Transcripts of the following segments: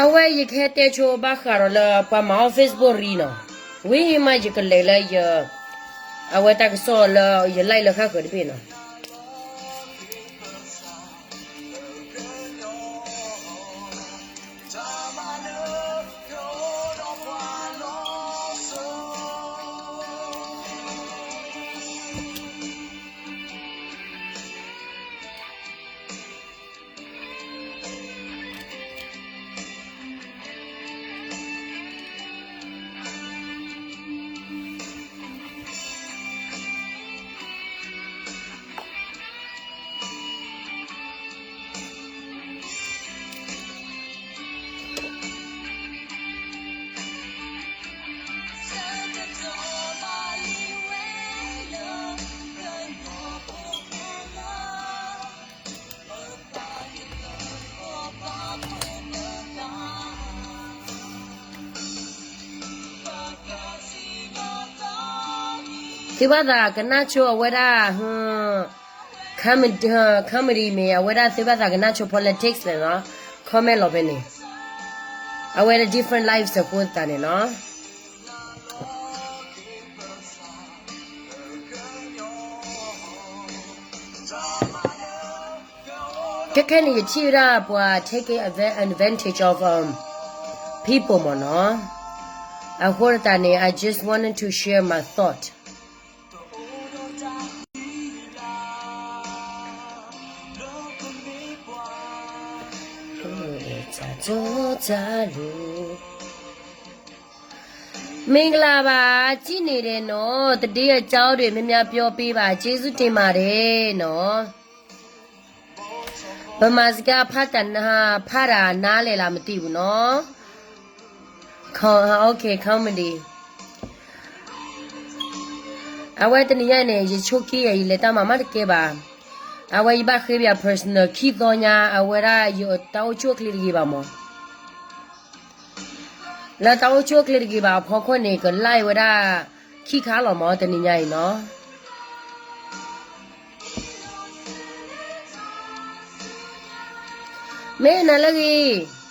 အဝဲယကဟဲတဲဆိဘၣ်ဃးဒီးလၢပှၤမၤအီၣ် Facebook ရံနီၤ, ဝံၤမးယကလဲၤလၢယ အဝဲတၢ်ကစီၣ်လၢယ live လၢဃၣ်ဃၢၤတဘ့ၣ်နီၤ. သုဘၣ်သးကနၣ်ဆိအဝဲဒၣ် comedy မ့ၢ် အဝဲဒၣ်သုဘၣ်သးကနၣ်ဆိ politics န့ၣ်နီၤ, comment လီၤဖဲန့ၣ်, အဝဲဒၣ် different lives အဃိသတးန့ၣ်နီၤ. ခဲခဲန့ၣ် ယထံၣ်ဝဲဒၣ်ပှၤ take advantage of people မ့ၢ်နီၤ. အဃိသတးန့ၣ် I just wanted to share my thought. မင်္ဂလာပါ, ကြည့်နေတယ်နော်, သတင်းအကြောင်းတွေ များများပြောပေးပါ, ကျေးဇူးတင်ပါတယ်နော်. ဗမာစကားဖတ်တာနား, ဖတ်တာနားလည်လား မသိဘူးနော်. Okay, comedy. အဝဲတနံၤညါန့ၣ် ယဆိကမိၣ်ယလဲၤတၢ်မၤမးတကဲဘၣ်. အဝဲယဘၣ်ဃ့ဘၣ် personal ခံသီညါ, အဝဲဒၣ်ယတၢ်အိၣ်ဆူၣ်အိၣ်ချ့တဂ့ၤဘၣ်မး. လၢတၢ်အိၣ်ဆူၣ်အိၣ်ချ့တဂ့ၤဘၣ်အဖီခိၣ်န့ၣ် ကလၢ်ဝဲဒၣ်ခံခါလီၤမး တနံၤညါအံၤနီၤ. မ့ၢ်နၤလၢဂ့ၤ.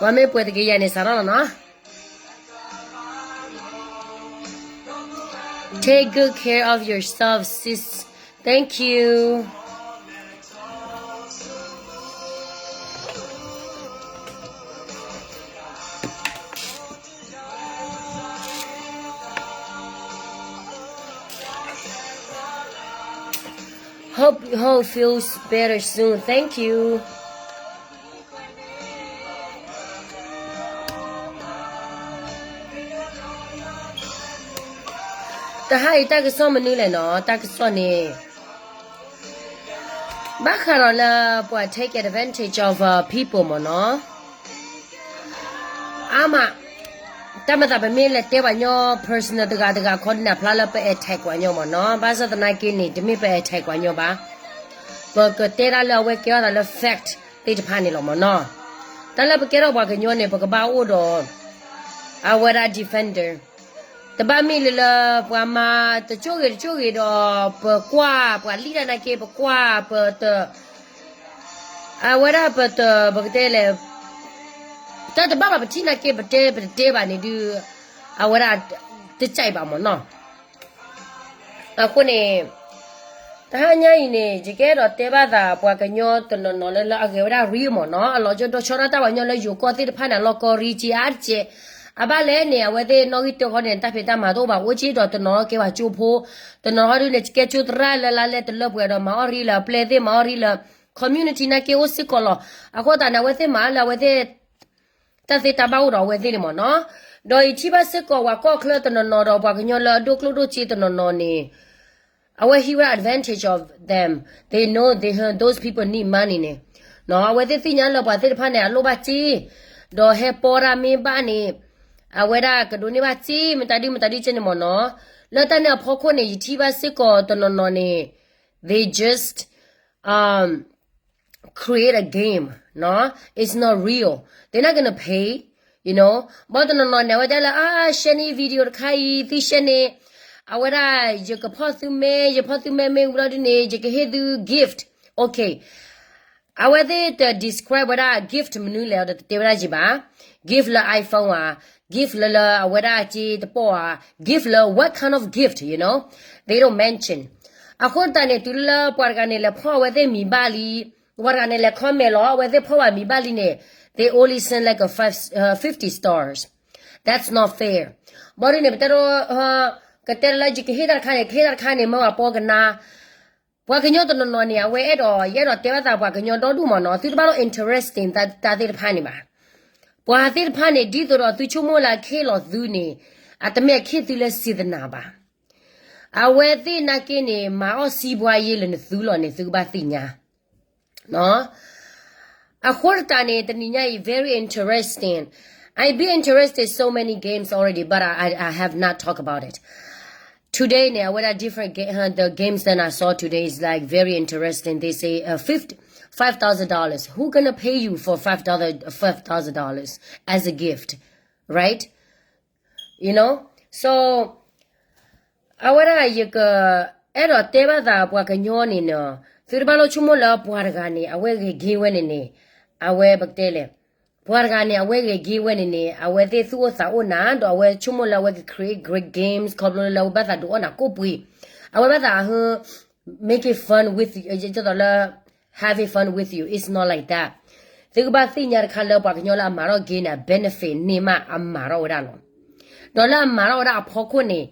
ပှၤမ့ၢ်ပှဲၤတက့ၢ်ယၤန့ၣ် စးထီၣ်လီၤနီၤ. Take good care of yourself, sis. Thank you. Hope, hope feels better soon. Thank you. တဟါအံၤတၢ်ကစီၣ်မနုၤလဲၣ်နီၤ, တၢ်ကစီၣ်န့ၣ် ဘၣ်ဃးဒီးလၢပှၤ take advantage of people မ့ၢ်နီၤ. အါမး, တၢ်မၤသးပမ့ၢ်လဲၤတဲပှၤညီ personal တဂၤတဂၤခီဒ်န့ၣ် အဖျါလၢပ attack ပှၤညီမ့ၢ်နီၤ. ဘၣ်ဆၣ်သနာ်က့န့ၣ် တမ့ၢ်ပ attack ပှၤညီဘၣ်. ပကတဲဒၣ်လၢအဝဲကဲထီၣ်သးလၢ fact သ့ၣ်တဖၣ်န့ၣ်လီၤမ့ၢ်နီၤ. တၢ်လၢပကဲထီၣ်ပှၤကညီန့ၣ် ပကဘၣ်အိၣ်ဒီး အဝဲဒၣ် defender တဘၣ်မ့ၢ်လၢလၢ ပှၤမၤတကၠိဂ့ၤတကၠိဂ့ၤဒီး ပကွၢ်ပှၤလံၣ်တၢ်နာ်က့ ပကွၢ်ပတ အဝဲဒၣ်ပတ ပကတဲလဲၣ်, တၢ်တဘၣ်ဘၣ်ပထံၣ်နာ်က့ ပတဲပတတဲဘၣ်န့ၣ်ဒုး အဝဲဒၣ်တကဲဘၣ်မ့ၢ်နီၤ. အဃိန့ၣ် တဟါညါအံၤန့ၣ် ယကအဲၣ်ဒိးတဲဘၣ်သး ပှၤကညီတနီၤနီၤလၢလၢအဂဲၤဝဲဒၣ်ရံမ့ၢ်နီၤ, အလီၤကၠိဒီးဆီဒၣ်တၢ်ပှၤကညီလၢယိၤကီၢ်သ့ၣ်တဖၣ်န့ၣ် အလီၢ်ကီရံက့အါတက့ၢ်. အဘၣ်လဲၣ်န့ၣ် အဝဲသ့ၣ်နီၣ်ဂံၢ်တၢဃီန့ၣ် တၢ်ဖံးတၢ်မၤတအိၣ်ဘၣ် အိၣ်က့ၤဒီးတနီၤကဲပှၤကၠိဖိ, တနီၤဟီဒုန့ၣ် ကဲကၠိသရၣ်လၢလါလဲတလၢပှဲၤဒီးမၤအီၣ်ရံလၢအပျဲၢ်သ့ၣ် မၤအီၣ်ရံလၢ community နာ်က့အိၣ်စ့ၢ်ကီးလီၤ. အဃိသတးန့ၣ် အဝဲသ့ၣ်မၤလၢအဝဲသ့ၣ် တၢ်သ့တၢ်ဘၣ်အိၣ်ဒီးအဝဲသ့ၣ်န့ၣ်မ့ၢ်နီၤ. ဒီးယထံၣ်ဘၣ်စ့ၢ်ကီးပှၤကီၢ်ချၢတနီၤနီၤဒီးပှၤကညီလၢအဒိၣ်ကျိၣ်ဒိၣ်စ့တနီၤနီၤန့ၣ် အဝဲဟံးဝဲဒၣ် advantage of them. They know they, those people need money န့ၣ်, အဝဲသ့ၣ်သ့ၣ်ညါလၢပှၤသ့ၣ်တဖၣ်န့ၣ် အလိၣ်ဘၣ်စ့, ဒီးဟဲပီတၢ်မ့ၢ်ဘၣ်န့ၣ် အဝဲဒၣ်ကဒိးန့ၢ်ဘၣ်စ့ မတၤဒုမတၤဒုကဲန့ၣ်မ့ၢ်နီၤ. လၢတၢ်န့ၣ်အဖီခိၣ်န့ၣ် ယထံၣ်ဘၣ်စ့ၢ်ကီးတနီၤနီၤန့ၣ် they just, um, create a game, နီၤ. It's not real. They're not gonna pay. you know, ဘီတနီၤနီၤန့ၣ် အဝဲတဲလၢ အါ share န့ၢ် video တခါအံၤ သု share န့ၢ် အဝဲဒၣ် ယကဖီၣ်သုမဲ ယဖီၣ်သုမဲမ့ၢ်ဝံၤလီၤဒုန့ၣ် ယကဟ့ၣ်သု gift. Okay. အဝဲသ့ၣ်တ describe ဝဲဒၣ် gift မနုၤလဲၣ်ဒီးတတဲဝဲဒၣ်ယံၤဘၣ်. Gift လၢ iPhone ဧါ, gift လၢလၢအဝဲဒၣ်စ့တပီၢ်ဧါ, gift လၢ what kind of gift, you know, they don't mention. အဃိသတးန့ၣ် တုၤလၢပှၤတဂၤန့ၣ် လဲၤဖီၣ်အဝဲသ့ၣ်မံၤဘၣ်လံ, ပှၤတဂၤန့ၣ် လဲၤ comment လီၤ အဝဲသ့ၣ်ဖီၣ်ဘၣ်မံၤဘၣ်လံန့ၣ် they only send like a five, uh, fifty stars. That's not fair. ဘီဒုန့ၣ် ပတဲဒိ ကတဲလၢယကဟ့ၣ်တၢ်တခါန့ၣ် ကဟ့ၣ်တၢ်တခါန့ၣ် မ့ၢ်ပှၤပိကနါ ပှၤကညီတနီၤနီၤန့ၣ် အဝဲအဲၣ်ဒိး ယအဲၣ်ဒိးတဲဘၣ်သးပှၤကညီဒီဒူၣ်မ့ၢ်နီၤ သုတဘၣ်လိၣ် interesting တၢ်သ့ၣ်တဖၣ်န့ၣ်ဘၣ်. ပှၤသ့ၣ်တဖၣ်န့ၣ် ဒ်သိးဒီးသုဆိကမိၣ်လၢအခ့ၣ်လီၤသုန့ၣ် အတမ့ၢ်အခ့ၣ်သုလၢ seasonal ဘၣ်. အဝဲသ့ၣ်နာ်က့န့ၣ် မၤအီၣ်စံးဘှါယ့လၢနသုလီၤန့ၣ် သုကဘၣ်သ့ၣ်ညါ အဃိသတးန့ၣ် တနံၤညါအံၤ very interesting. I've been interested so many games already, but I, I, I have not talked about it. Today န့ၣ် အဝဲဒၣ် different ga- uh, the games that I saw today is like very interesting. They say uh, fifty, five thousand dollars. Who gonna pay you for five thousand, five thousand dollars as a gift, right? You know? So အဝဲဒၣ်ယက အဲၣ်ဒိးတဲဘၣ်သးပှၤကညီန့ၣ်နီၤ သုတဘၣ်လိၣ်ဆိကမိၣ်လၢပှၤတဂၤန့ၣ် အဝဲဂဲၤက့ၤဝဲန့ၣ်န့ၣ် အဝဲပကတဲလဲၣ် ပှၤတဂၤန့ၣ် အဝဲဂဲၤက့ၤဝဲန့ၣ်န့ၣ် အဝဲသ့ၣ်သူၣ်အိၣ်သးအိၣ်နၤ ဒီးအဝဲဆိကမိၣ်လၢအဝဲက create great games ခီဖျိလၢအဝဲဘၣ်သးဒုးအီၣ်နၤကိၣ်ပှ့ၤ အဝဲဘၣ်သးဟ make it fun with you ဒ်သိးလၢ having fun with you, it's not like that. သုကဘၣ်သ့ၣ်ညါတခါလၢပှၤကညီလၢအမၤထီၣ် game န့ၣ် benefit န့ၢ်မးအမၤထီၣ်ဝဲဒၣ်လီၤ. ဒီးလၢအမၤထီၣ်ဝဲဒၣ်အဖီခိၣ်န့ၣ်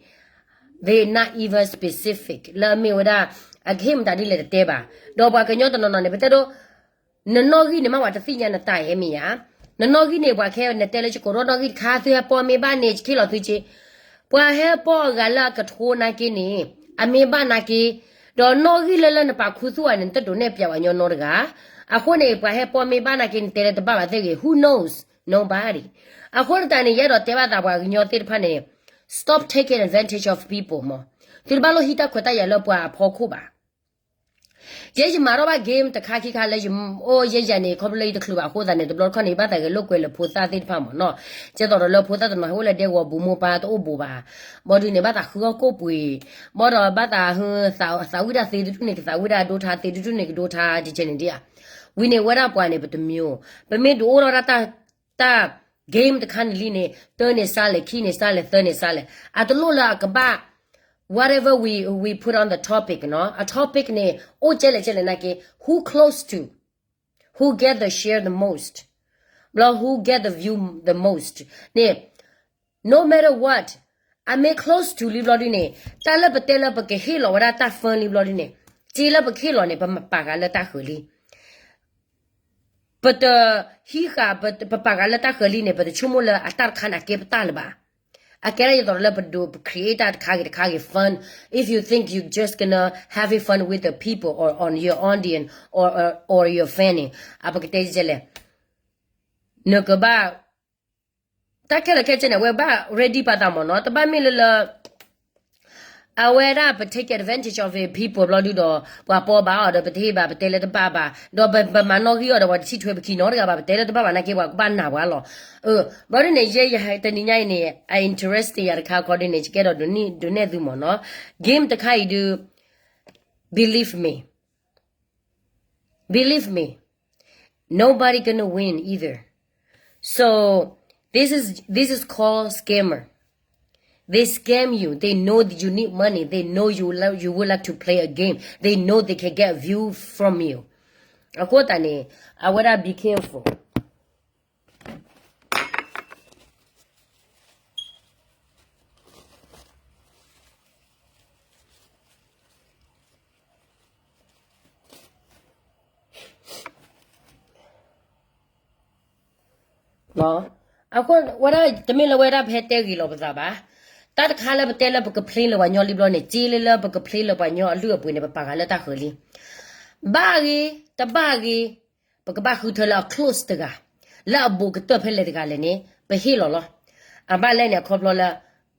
they not even specific လၢအမ့ၢ်ဝဲဒၣ် အကဟ့ၣ်မတၤဒ်လဲၣ်တတဲဘၣ်. ဒီးပှၤကညီတနီၤနီၤန့ၣ် ပတဲဒိ နနီၣ်ဂံၢ်န့ၣ်မးပှၤတသ့ၣ်ညါနတၢ်အဲၣ်မ့ၢ်ဧါ. နနီၣ်ဂံၢ်န့ၣ် ပှၤခဲနတဲလၢယကိးထီၣ်နီၣ်ဂံၢ်တခါ သုဟဲပိာ်မ့ၢ်ဘၣ်န့ၣ် ယကဟ့ၣ်လီၤသုက့ ပှၤဟဲပိာ်အဂၤလၢအကထိနာ်က့န့ၣ် အမ့ၢ်ဘၣ်နာ်က့ ဒီးနီၣ်ဂံၢ်လၢလၢနပာ်ခူသူၣ်ဧါန့ၣ် နတဒိးနဲၣ်ပျးပှၤကညီနီတဂၤ. အဃိန့ၣ် ပှၤဟဲပိာ်မ့ၢ်ဘၣ်နာ်က့န့ၣ် တဲလၢတဘၣ်ဘၣ်သ့ၣ်ဂ့ၤ who knows, nobody. အဃိသတးန့ၣ် ယအဲၣ်ဒိးတဲဘၣ်သးပှၤကညီသ့ၣ်တဖၣ်န့ၣ် stop taking advantage of people မး. သုတဘၣ်လိၣ်ဟံးတၢ်ခွဲးတၢ်ယာ်လၢပှၤအဖီခိၣ်ဘၣ်. ယဲယမၤထီၣ်ဘၣ် game တခါခံခါလၢယအိၣ်ယဲယၤန့ၣ် ခီဖျိလၢယတချုးဘၣ်အဃိသတးန့ၣ် တဘျီတခီၣ်န့ၣ် ယဘၣ်သးဂဲၤလိာ်ကွဲလၢဖိသၣ်သ့ၣ်တဖၣ်မ့ၢ်နီၤ. ကဲသိးဒီးလၢဖိသၣ်တနီၤဟဲအိၣ်လၢဒဲကဝီၤပူၤမိၢ်ပၢ်တအိၣ်ဘူးဘၣ်. ဘီဒုန့ၣ် ဘၣ်သးဃုအီၣ်ကိၣ်ပှ့ၤ, ဘီဒီးဘၣ်သးဟ သးဝံၣ်တၢ်သ့တဒူၣ်န့ၣ် ကသးဝံၣ်တၢ်ဒိထါ သ့တဒူၣ်န့ၣ် ကဒိထါ တကဲန့ၣ်ဒ်ဧါ. ဝံၤန့ၣ်ဝဲဒၣ်ပှၤန့ၣ် ပတမံၤ, ပမ့ၢ်ဒုးအိၣ်ထီၣ်ဒၣ်တၢ် တၢ် game တခါန့ၣ်လံန့ၣ် တၢန့ၣ်စါလဲၣ် ခံန့ၣ်စါလဲၣ် သၢန့ၣ်စါလဲၣ် အတလိၣ်လၢအကဘၣ် whatever we, we put on the topic နီၤ အ topic န့ၣ် အိၣ်ကဲလဲၣ်ကဲလဲၣ်နာ်က့ who close to, who get the share the most, ဘျီ who get the view the most န့ၣ် no matter what, အမ့ၢ် close to လံဘျီဒုန့ၣ် တၢ်လၢပတဲလၢပကဟ့ၣ်လီၤဝဲဒၣ်တၢ် fun လံဘျီဒုန့ၣ် စ့လၢပကဟ့ၣ်လီၤန့ၣ် ပမပာ်ဃာ်လၢတၢ်ဃၢၤလံ ပတဟံးဃာ် ပပာ်ဃာ်လၢတၢ်ဃၢၤလံန့ၣ် ပတဆိကမိၣ်လၢအတၢ်တခါန့ၣ် အကဲပတၢ်လၢၤဘၣ်. အကဲဒၣ်ဒ်သိးလၢပဒိး ပ create တၢ်တခါဂ့ၤတခါဂ့ၤ fun. If you think you just gonna having fun with the people or on your audience or, or, or your fan န့ၣ် အပကတဲလဲၣ် နကဘၣ် တၢ်ခဲလၢာ်ခဲဆ့န့ၣ် အဝဲဘၣ် ready ပာ်သးမ့ၢ်နီၤ တဘၣ်မ့ၢ်လၢလၢ အဝဲဒၣ်ပ take advantage of it people ဘျီဒုဒီး ပှၤပိာ်ဘၣ်အီၤဒီး ပတဟ့ၣ်ဘၣ် ပတဲလၢတဘၣ်ဘၣ် ဒီးပမၤနီၣ်ဂံၢ်အီၤဒီး ပှၤတထံၣ်ထွဲပခံနီတဂၤဘၣ် ပတဲလၢတဘၣ်ဘၣ်နာ်က့ ပှၤကဘၣ်နာ်ပှၤလီၤ. ဘျီဒုန့ၣ် ယဲယတနံၤညါအံၤန့ၣ် အ interesting ယၤတခါခီဒုန့ၣ် ယကဲဒီး ဒုးနဲၣ်သုမ့ၢ်နီၤ game တခါအံၤဒု believe me, believe me, nobody gonna win either. So this is, this is called scammer. They scam you. They know that you need money. They know you love, you would like to play a game. They know they can get a view from you. အဃိသတးန့ၣ် အဝဲဒၣ် be careful. အဃိဝဲဒၣ်တမ့ၢ်လၢဝဲဒၣ်ပဟဲတဲဂ့ၤလီၤပသးဘၣ်. တၢ်တခါလၢပတဲလၢပက play လၢပှၤညီလံဘျီန့ၣ် စ့လၢလၢပက play လၢပှၤညီအလုၢ်အပှ့ၤန့ၣ် ပပာ်ဃာ်လၢတၢ်ဃၢၤလံ. ဘၣ်ဂ့ၤ တဘၣ်ဂ့ၤ ပကဘၣ်ဃုထၢလၢအ close တဂၤ လၢအဘူးကတၢၢ်ဖဲလဲၣ်တဂၤလဲၣ်န့ၣ် ပဟ့ၣ်လီၤလီၤ. အဘၣ်လဲၣ်န့ၣ် အခီဖျိလၢ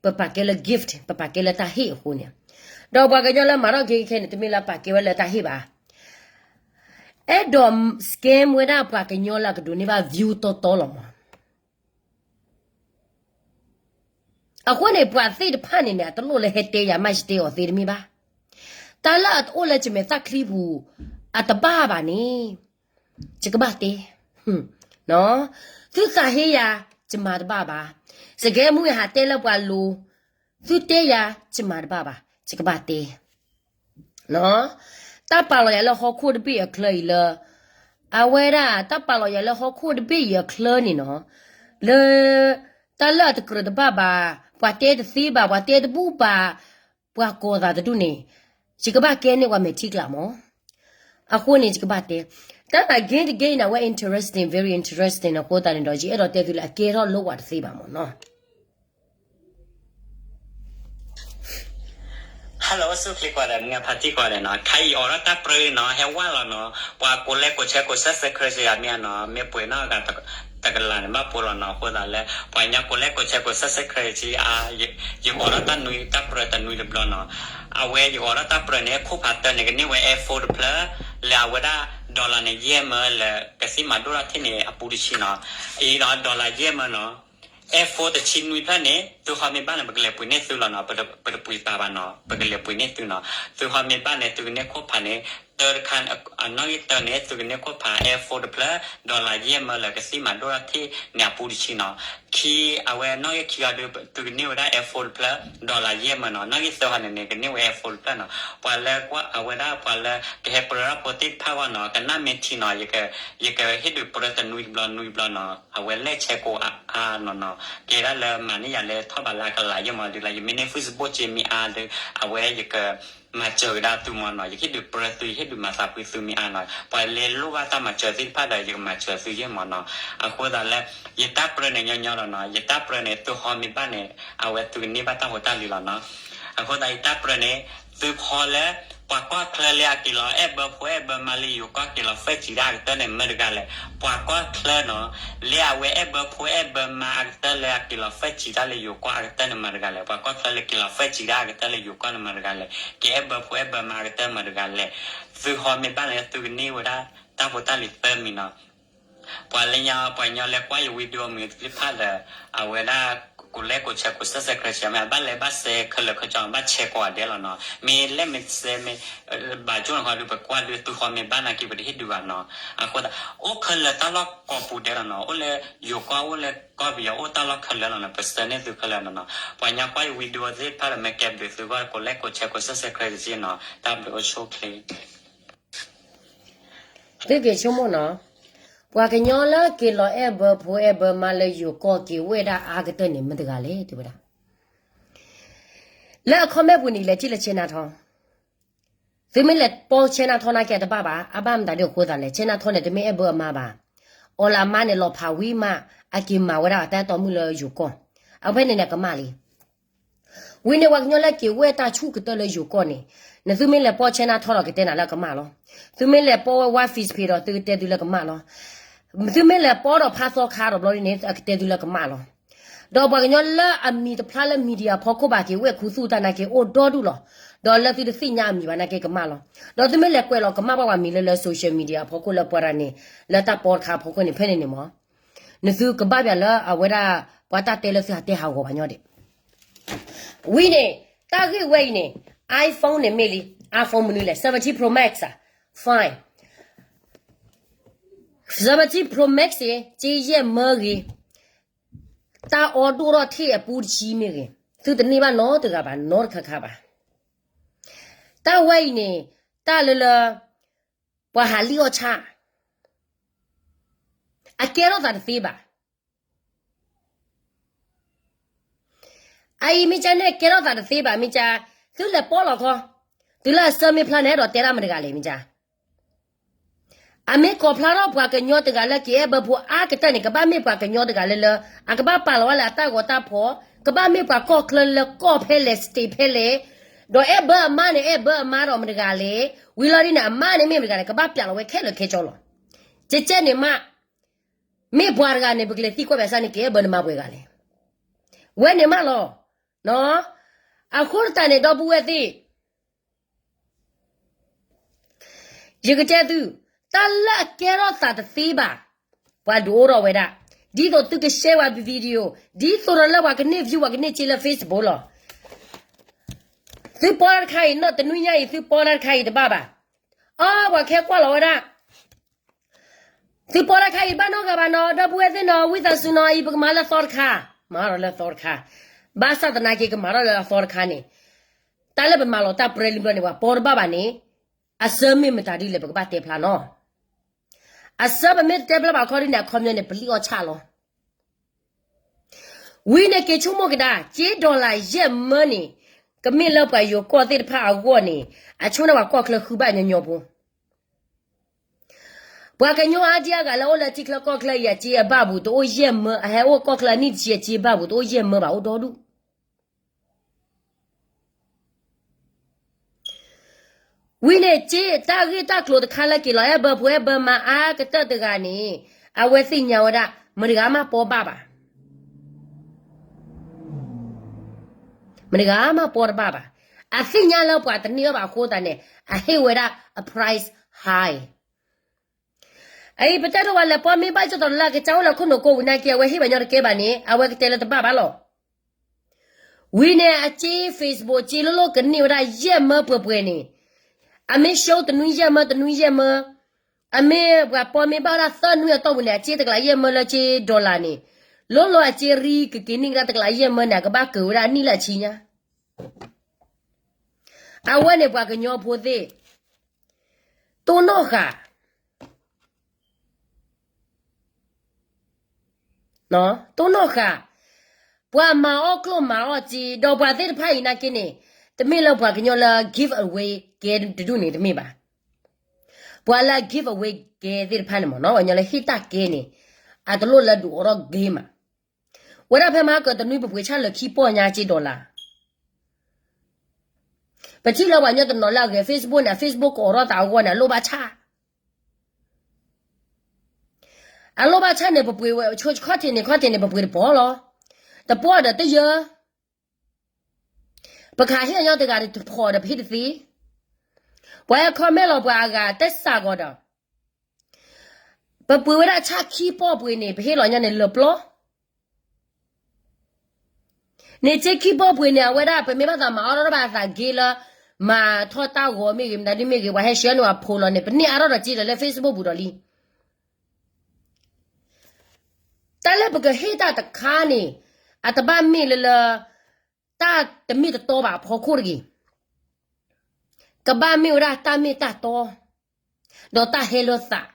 ပပာ်ကဲလၢ gift ပပာ်ကဲလၢတၢ်ဟ့ၣ်အဃိန့ၣ် ဒီးပှၤကညီလၢမၤထီၣ်က့ခဲန့ၣ် တမ့ၢ်လၢပာ်ကဲဝဲလၢတၢ်ဟ့ၣ်ဘၣ်. အဲၣ်ဒိး scam ဝဲဒၣ်ပှၤကညီလၢအကဒိးန့ၢ်ဘၣ် view တီတီလီၤမး. အဃိန့ၣ် ပှၤသ့ၣ်တဖၣ်န့ၣ်န့ၣ် အတလိၣ်လၢဟဲတဲယၤ မ့ၢ်ယတဲအီၤသ့တမ့ၢ်ဘၣ်. တၢ်လၢအတအိၣ်လၢယမဲာ်သၣ်ချံပူၤ အတဘၣ်ဘၣ်န့ၣ် ယကဘၣ်တဲ, သုသးဟ့ယၤ ယမၤတဘၣ်ဘၣ်. စကဲမုၢ်ယဟးတဲလၢပှၤလိၤ, သုတဲယၤ ယမၤတဘၣ်ဘၣ်, ယကဘၣ်တဲ. တၢ်ပာ်လီၤယၤလၢဟီၣ်ခိၣ်တဘ့ၣ်အချၢအံၤလၢ, အဝဲဒၣ် တၢ်ပာ်လီၤယၤလၢဟီၣ်ခိၣ်တဘ့ၣ်အံၤအချၢန့ၣ်နီၤ, လၢ တၢ်လၢအတကြၢးတဘၣ်ဘၣ်, ပှၤတဲတသ့ဘၣ်, ပှၤတဲတဘူၣ်ဘၣ်, ပှၤကိးသးတဒူၣ်န့ၣ်, ယကဘၣ်ကဲန့ၢ်ပှၤမဲာ်ထံကျးမး. အဃိန့ၣ် ယကဘၣ်တဲ, တၢ်ဂ့ၤတဂ့ၤအံၤန့ၣ် အဝဲ interesting, very interesting အဃိသတးန့ၣ်ဒီး ယအဲၣ်ဒိးတဲသုလၢအကဲထီၣ်လိၣ်ဝဲတသ့ဘၣ်မးနီၤ. Hello အိၣ်ဆူၣ်ချ့ကိးဂၤဒဲး, မုၢ်ဖါတံၢ်ကိးဂၤဒဲးနီၤ, ခဲအံၤအိးထီၣ်တၢ်ပြၢအံၤနီၤ, ဟဲဝဲလီၤနီၤ, ပှၤကိးလဲကိးဆဲကိး subscribe ယၤမ့ၢ်ဧါနီၤ, မ့ၢ်ပှဲၤနီၣ်ဂၤတကလးန့ၣ် ဘၣ်ပိာ်လီၤနီၤ, အဃိသတးလၢ ပှၤကညီကိးလဲကိးဆဲကိး subscribe ယၤ, ယအိးထီၣ်တၢ်နွံ တၢ်ပြၢတနွံတဘျီနီၤ, အဝဲယအိးထီၣ်တၢ်ပြၢန့ၣ် ခိၣ်ဖးတၢန့ၣ် ကန့ၢ်ဝဲ Air Force တဖျၢၣ်, လၢအဝဲဒၣ် dollar န့ၣ် ယဲၢ်မၢလၢ ကသံၣ်မၤဒိၣ်ထီၣ်ထံၣ်န့ၣ် အပူတဆံနီၤ, အံၤဒီး dollar ယဲၢ်မၢနီၤ, Air Force တဆံနွံဖျၢၣ်န့ၣ် သုဟီမ့ၢ်ဘၣ်န့ၣ် ပကလဲၤပှ့ၤန့ၢ်သုလီၤနီၤ, ပတပှ့ၤပာ်ဘၣ်နီၤ, ပကလဲၤပှ့ၤန့ၢ်သုနီၤ, သုဟီမ့ၢ်ဘၣ်န့ၣ် သုကန့ၢ်ခိၣ်ဖးန့ၣ် တၢတခါ, အနီၣ်ဂံၢ်တၢန့ၣ် သုကန့ၢ်ခိၣ်ဖး Air Force တဖျၢၣ်, dollar ယဲၢ်မၢလၢကသံၣ်မၤဒိၣ်ထီၣ်ထံၣ်န့ၣ်အပူတဆံနီၤ, ခံ, အဝဲနီၣ်ဂံၢ်ခံဂၤဒီး သုကန့ၢ်ဝဲဒၣ် Air Force တဖျၢၣ်, dollar ယဲၢ်မၢနီၤ, နီၣ်ဂံၢ်သၢဂၤန့ၣ်န့ၣ် ကန့ၢ်ဝဲ Air Force တဖျၢၣ်နီၤ, ပှၤလၢကွၢ်အဝဲဒၣ်ပှၤလၢကဟဲပြၢထီၣ်ဖိသ့ၣ်တဖၣ်ဂီၢ်နီၤ, ကနၣ်မ့ၢ်ထံနီၤ, ယကဟ့ၣ်ဒုးပြၢတနွံတဘျီနွံဘျီနီၤ, အဝဲလဲၤဆဲကိးအါအါနီၤနီၤ, ကဲဒၣ်လၢမၤန့ၢ်ယၤလၢထီၣ်ဘးလၢအကလးယဲၢ်မၢဒုးလၢ ယမ့ၢ်န့ၢ် Facebook က့မ့ၢ်အါဒီး အဝဲယက မၤစၢၤကဒါသုမၢ်နီၤ, ယဟ့ၣ်ဒုးပြၢသု ယဟ့ၣ်ဒုးမၤသးဖှံသုမ့ၢ်အါနီၤ, ပှၤလဲၤလိၣ်ဘၣ်တၢ်မၤစၢၤသ့ၣ်တဖၣ်ဒီး ယကမၤစၢၤသုယဲၢ်မၢ်နီၤ, အဃိသတးလၢ ယတၢ်ပြၢန့ၣ်ညီညီလီၤနီၤ, ယတၢ်ပြၢန့ၣ် သုဟီမ့ၢ်ဘၣ်န့ၣ် အဝဲသုကန့ၢ်ဘၣ်တၢ်ဖိတၢ်လံၤလီၤနီၤ, အဃိသတးယတၢ်ပြၢန့ၣ် သုဟီလၢ ပှၤကီၢ်ချၢလၢအက့ၤလီၤအဲၣ်ဘၢဖိအဲၣ်ဘၢမါလၢယိၤကီၢ်က့ၤလီၤ Facebook ဒၣ်အကတၢၢ်န့ၣ် မတၤတဂၤလဲၣ်, ပှၤကီၢ်ချၢနီၤ, လၢအဝဲအဲၣ်ဘၢဖိအဲၣ်ဘၢမါအကတၢၢ်လၢအက့ၤလီၤ Facebook ဒၣ်လၢယိၤကီၢ်အကတၢၢ်န့ၣ် မတၤတဂၤလဲၣ်, ပှၤကီၢ်ချၢလၢက့ၤလီၤ Facebook ဒၣ်အကတၢၢ်လၢယိၤကီၢ်န့ၣ် မတၤတဂၤလဲၣ်, က့ၤအဲၣ်ဘၢဖိအဲၣ်ဘၢမါအကတၢၢ်မတၤတဂၤလဲၣ်, သုဟီမ့ၢ်ဘၣ်န့ၣ် သုကန့ၢ်ဝဲဒၣ် တၢ်ဖိတၢ်လံၤသၢမံၤနီၤ, ပှၤလၢညါ ပှၤကညီလၢကွၢ်ယ video မံၤသ့ၣ်တဖၣ်ဒီး အဝဲဒၣ် ကိးလဲကိးဆဲကိး subscribe မ့ၢ် အဘၣ်လဲၤဘၣ်စဲခဲလၢာ်ခဲဆ့ ဘၣ်ဆဲကိးဂၤဒဲးလီၤနီၤ, မ့ၢ်လဲၣ်မ့ၢ်စဲမ့ၢ် ဘၣ်ကၠိန့ၣ်ဃီဒီး ပကွၢ်ဒီးသုဟီမ့ၢ်ဘၣ်နာ်က့ ပတဟ့ၣ်ဒုးဘၣ်နီၤ, အဃိသတး အိၣ်ခဲလၢာ်တၢ်လီၢ်ကိးပူၤဒဲးလီၤနီၤ, အိၣ်လၢယိၤကီၢ် အိၣ်လၢကီၢ်ပယီၤ အိၣ်တၢ်လီၢ်ခဲလၢာ်လီၤနီၤ, ပဆှၢန့ၢ်သုခဲလၢာ်လီၤနီၤ, ပှၤကညီကွၢ်ယ video သ့ၣ်တဖၣ်ဒီး မ့ၢ်ကဲဘျုးသုဂီၢ် ကိးလဲကိးဆဲကိး subscribe တက့ၢ်နီၤ, တၢ်ဘျုးအိၣ်ဆူၣ်ချ့ သုက့ၤဆိကမိၣ်နီၤ, ပှၤကညီလၢက့ၤလီၤအဲၣ်ဘၢဖိအဲၣ်ဘၢမါလၢယိၤကီၢ်က့ၤဝဲဒၣ်အါကတၢၢ်န့ၣ် မတၤတဂၤလဲၣ် တဲဝဲဒၣ်. လၢအ comment ပူၤန့ၣ် လဲၤထံၣ်လၢ ဆဲနါထီ, သုမ့ၢ်လဲၤပီ ဆဲနါထီ နာ်က့အတဘၣ်ဘၣ်, အဘၣ်မတၤဒ်အဃိသးလဲၣ်, ဆဲနါထီန့ၣ် တမ့ၢ်အဲၣ်ဘၢအမါဘၣ်, အီၤလၢအမါန့ၣ် လီၤဖးဝံၤမး အက့ၤမၤဝဲဒၣ်တၢ်အဲၣ်တီမုၣ်လၢယိၤကီၢ်, အဖဲန့ၣ်န့ၣ် ကမၣ်လံ ဝံၤန့ၣ် ပှၤကညီလၢက့ၤဝဲတၢ်ဆူၣ်ကတၢၢ်လၢယိၤကီၢ်န့ၣ်, နသုမ့ၢ်လဲၤပီ ဆဲနါထီဒီး ကတဲနၤလၢအကမၣ်လီၤ. သုမ့ၢ်လဲၤပီဝဲ ဝါ Facebook ဒီး သုကတဲသုလၢကမၣ်လီၤ. သုမ့ၢ်လဲၤပီဒီးဖါသီခါဒီးဘျီဒ်န့ၣ် အကတဲသုလၢကမၣ်လီၤ. ဒီးပှၤကညီလၢအမံၤတဖျါလၢ media အဖီခိၣ်ဘၣ်က့ၤဝဲခူသူၣ်တၢ်နာ်က့ အိၣ်ဒီဒူၣ်လီၤ. ဒီးလၢသုတသ့ၣ်ညါအမံၤဘၣ်နာ်က့ကမၣ်လီၤ. ဒီးသုမ့ၢ်လဲၤကွဲးလီၤကမၣ်ဘၣ်ပှၤမံၤလၢလၢ social media အဖီခိၣ်လၢပှၤတဂၤန့ၣ် လၢတၢ်ပီတခါအဖီခိၣ်န့ၣ် ဖဲန့ၣ်န့ၣ်မး နသုကဘၣ်ပၠးလၢအဝဲဒၣ် ပှၤတၢ်တဲလၢသုဟးတဲဟးဂီၤဘၣ်ညီဒံး. ဝံၤန့ၣ် တၢ်ဂ့ၢ်ဝဲအံၤန့ၣ် iPhone န့ၣ်မ့ၢ်လံ, iPhone မနုၤလဲၣ်, seventeen Pro Max ဧါ, fine, seventeen Pro Max အံၤ က့ယဲၢ်မၢဂ့ၤ, တၢ်အီဒိၣ်ထီၣ်ထံၣ်အပူတဆံမ့ၢ်ဂ့ၤ, သုတန့ၢ်ဘၣ်နီတဂၤဘၣ်, နီတခါခါဘၣ်. တၢ်ဝဲအံၤန့ၣ် တၢ်လၢလၢ ပှၤဟးလံၣ်အီၣ်ဆၣ် အကဲထီၣ်သးတသ့ဘၣ်. အအံၤမ့ၢ်ကၠါန့ၣ် ကဲထီၣ်သးတသ့ဘၣ် မ့ၢ်ကၠါ, သုလဲၤပီလီၤခီ, တုၤလၢအဆၢမ့ၢ်ဖျါန့ၣ် အဲၣ်ဒိးတဲဒၣ်မတဂၤလဲၣ် မ့ၢ်ကၠါ. အမ့ၢ်ကိးဖျါထီၣ်ပှၤကညီတဂၤလၢက့ၤအဲၣ်ဘၢဖိအါကတၢၢ်န့ၣ် ကဘၣ်မ့ၢ်ပှၤကညီတဂၤလၢလၢ အကဘၣ်ပာ်လီၤဝဲလၢအတၢ်ဂီၤတၢ်ဖီၣ်, ကဘၣ်မ့ၢ်ပှၤကီၢ်ချၢလၢကီၢ်ဖဲလဲၣ် state ဖဲလဲၣ်, ဒီးအဲၣ်ဘၢအမါန့ၣ် အဲၣ်ဘၢအမါဒီးမတဂၤလဲၣ်, ဝံၤလီၤဒ်န့ၣ် အမါန့ၣ်မ့ၢ်မတဂၤလဲၣ် ကဘၣ်ပၠးလီၤဝဲခဲလၢာ်ခဲဆ့လီၤ. ကဲကဲန့ၣ်မး မ့ၢ်ပှၤတဂၤန့ၣ် ပကလဲၤသံကွၢ်ပၠးစၢ်န့ၣ် က့ၤအဲၣ်ဘၢနမါပှဲၤဂၤလဲၣ်. ဝဲန့ၣ်မးလီၤ. အဃိသတးန့ၣ် ဒီပုၢ်ဝဲၢ်သ့ၣ်, ယကတဲသု, တၢ်လၢအကဲထီၣ်သးတသ့ဘၣ်, ပှၤဒုးအိၣ်ထီၣ်ဝဲဒၣ်, ဒ်သိးသုက share ဝဲ video, ဒ်သိးဒီးလၢပှၤကန့ၢ် view ပှၤကန့ၢ်စ့လၢ Facebook လီၤ. သုပီတၢ်တခါအံၤ နီၢ်တနွံညါအံၤ သုပီတၢ်တခါအံၤတဘၣ်ဘၣ်. အီ ပှၤခဲကွၢ်လီၤဝဲဒၣ် သုပီတၢ်တခါအံၤတဘၣ်နီတဂၤဘၣ်နီၤ, ဒီပုၢ်ဝဲၢ်သ့ၣ်နီၤ, ဝံသးစူၤနီၤ, အံၤပကမၤလၢအသီတခါ, မၤထီၣ်လၢအသီတခါ, ဘၣ်ဆၣ်သနာ်က့ကမၤထီၣ်လၢအသီတခါန့ၣ်, တၢ်လၢပမၤလီၤတၢ်ပြၢလံဘျီန့ၣ် ပှၤပီတဘၣ်ဘၣ်န့ၣ်, အဆၢမ့ၢ်မတၤဒ်လဲၣ် ပကဘၣ်တဲဖျါနီၤ. အဆၢပမ့ၢ်တတဲဖျါဘၣ်ခီဒ်န့ၣ် အခီပညီန့ၣ် ပလံၣ်အီၣ်ဆၣ်လီၤ. ဝံၤန့ၣ်က့ၤဆိကမိၣ်ကဒါ ကၠ့ dollar ယဲၢ်မၢန့ၣ် ကမ့ၢ်လၢပှၤယိၤကီၢ်သ့ၣ်တဖၣ်အဂီၢ်န့ၣ် အဆိန့ၢ်ပှၤကီၢ်ချၢဃုဘၣ်ညီညီဖိ. ပှၤကညီအါဒံအါဂၤလၢအိၣ်လၢထံချၢကီၢ်ချၢအံၤ အကၠ့အဘၣ်ပူၤတအိၣ်ယဲၢ်မၢ, အဟဲအိၣ်ကီၢ်ချၢအနံၣ်တဆံ အကၠ့ဘၣ်ပူၤတအိၣ်ယဲၢ်မၢဘၣ် အိၣ်ဒီဒူၣ်. ဝံၤန့ၣ်ကၠ့ တၢ်ဂ့ၢ်တၢ်ကျိၤတခါလၢက့ၤလီၤ အဲၣ်ဘၢဖိအဲၣ်ဘၢမါအါကတၢၢ်တဂၤန့ၣ် အဝဲသ့ၣ်ညါဝဲဒၣ် မတဂၤမးပီဘၣ်ဘၣ်. မတဂၤမးပီတဘၣ်ဘၣ်. အသ့ၣ်ညါလၢပှၤတန့ၢ်အီၣ်ဘၣ်အဃိသတးန့ၣ် အဟ့ၣ်ဝဲဒၣ်အ price high. အအံၤ ပတဲဒိးဝဲလဲၤပီမ့ၢ်ဘၣ်ကၠီတီၤလၢအကစၢ်အိၣ်လၢခိၣ်နူာ်ကိးပူၤနာ်က့ အဝဲဟ့ၣ်ပှၤညီတကဲဘၣ်န့ၣ် အဝဲကတဲလၢတဘၣ်ဘၣ်လီၤ. ဝံၤန့ၣ် အကၠ့ Facebook ကၠ့လိၣ်လိၣ်ကန့ၢ်ဝဲဒၣ်ယဲၢ်မၢပှဲၤပှဲၤန့ၣ်, အမ့ၢ် show တနွံယဲၢ်မၢ တနွံယဲၢ်မၢ, အမ့ၢ်ပှၤပီမ့ၢ်ဘၣ်ဝဲဒၣ်သၢနွံအတီၢ်ပူၤန့ၣ် အကၠ့တကလးယဲၢ်မၢလၢကၠ့ dollar န့ၣ်, လိၣ်လိၣ်အကၠ့ရံကက့ၤန့ၢ်ကဒါတကလးယဲၢ်မၢန့ၣ် အကဘၣ်ကၢၤဝဲဒၣ်အနံၣ်လၢအဆံညါ. အဝဲန့ၣ်ပှၤကညီဖိသ့ၣ် တိၢ်နီၣ်ဃာ် တိၢ်နီၣ်ဃာ်, ပှၤမၤအီၣ်ကျိၣ်မၤအီၣ်စ့ ဒီးပှၤသ့ၣ်တဖၣ်အံၤနာ်က့န့ၣ်, တမ့ၢ်လၢပှၤကညီလၢ give away ကဲတဒူၣ်န့ၣ်တမ့ၢ်ဘၣ်. ပှၤလၢ give away ကဲသ့ၣ်တဖၣ်န့ၣ်မ့ၢ်နီၤ ပှၤကညီလၢဟ့ၣ်တၢ်ကဲန့ၣ် အတလိၣ်လၢဒုးအိးထီၣ် game မး. ဝဲဒၣ်ဖဲမဟါကတနွံပပှ့ၤဆၣ်လၢခံပီၢ်ညါကၠ့ dollar ပထံၣ်လၢပှၤကညီတနီၤလၢအဂဲၤ Facebook န့ၣ် Facebook ကအိးထီၣ်သးအဂီၢ်န့ၣ် အလိၣ်ဘၣ်ဆၣ်, အလိၣ်ဘၣ်ဆၣ်န့ၣ် ပပှ့ၤဝဲဆိခီၣ်ထံးန့ၣ် ခီၣ်ထံးန့ၣ် ပပှ့ၤတပီၢ်လီၤ. တပီၢ်ဒီးတယၢ ပကဟးဟ့ၣ်အညီတဂၤတဖီၣ်ဒီးပဟ့ၣ်တသ့. ပှၤဟဲ comment လီၤပှၤအဂၤတစးဂီၤဒီး ပပှ့ၤဝဲဒၣ်ဆၣ်ခံပီၢ်ပှ့ၤန့ၣ် ပဟ့ၣ်လီၤညီန့ၣ်လၢပျီ န့ၣ်ကၠ့ခံပီၢ်ပှ့ၤန့ၣ် အဝဲဒၣ်ပမ့ၢ်ဘၣ်သးမၤအီၣ်ထီၣ်ဘၣ်အသးက့လၢ မၤထီၣ်တၢ်ဂီၤမ့ၢ်ဂ့ၤ မတၤဒ်မ့ၢ်ဂ့ၤ ပှၤဟဲရှဲန့ၢ်ပှၤဖိးလီၤန့ၣ် ပန့ၢ်အါထီၣ်ဒီးကၠ့ဒီးလၢ Facebook ပူၤဒီးလံ. တၢ်လၢပကဟ့ၣ်တၢ်တခါန့ၣ် အတဘၣ်မ့ၢ်လၢလၢ တၢ်တမ့ၢ်တတီဘၣ်အဖီခိၣ်တဂ့ၤ. ကဘၣ်မ့ၢ်ဝဲဒၣ်တၢ်မ့ၢ်တၢ်တီ ဒီးတၢ်ဟဲလၢသး.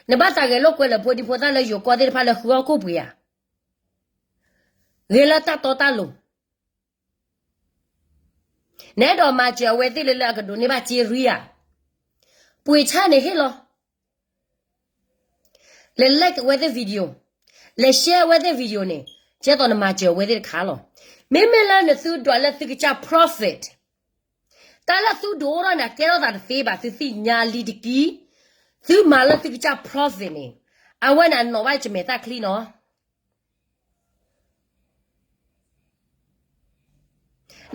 နဘၣ်သးဂဲၤလိာ်ကွဲလၢဖိဒံဖိသၣ်လၢယိၤကီၢ်သ့ၣ်တဖၣ်လၢဃုအီၣ်ခိၣ်ပှ့ၤဧါ. ဂဲၤလၢတၢ်တီတၢ်လိၤ နအဲၣ်ဒိးမၤစၢၤအဝဲသ့ၣ်လၢလၢအကဒိးန့ၢ်ဘၣ်ကၠ့ရံဧါ. ပှ့ၤဆၣ်န့ၣ်ဟ့ၣ်လီၤ. လဲၤ like အဝဲသ့ၣ် video, လဲၤ share အဝဲသ့ၣ် video န့ၣ် ကဲသိးနမၤစၢၤအဝဲသ့ၣ်တခါလီၤ. မ့မ့ၢ်လၢနသုဒွးလၢသုကစၢ် profit, တၢ်လၢသုဒိးအိၣ်ထီၣ်န့ၣ် အကဲထီၣ်သးတသ့ဘၣ် သုသ့ၣ်ညါလံတက့ၢ်. သုမၤလၢသုကစၢ် profit န့ၣ် အဝဲန့ၣ်အနီၣ်ဘၣ်ယမဲာ်သၣ်ချံနီၤ.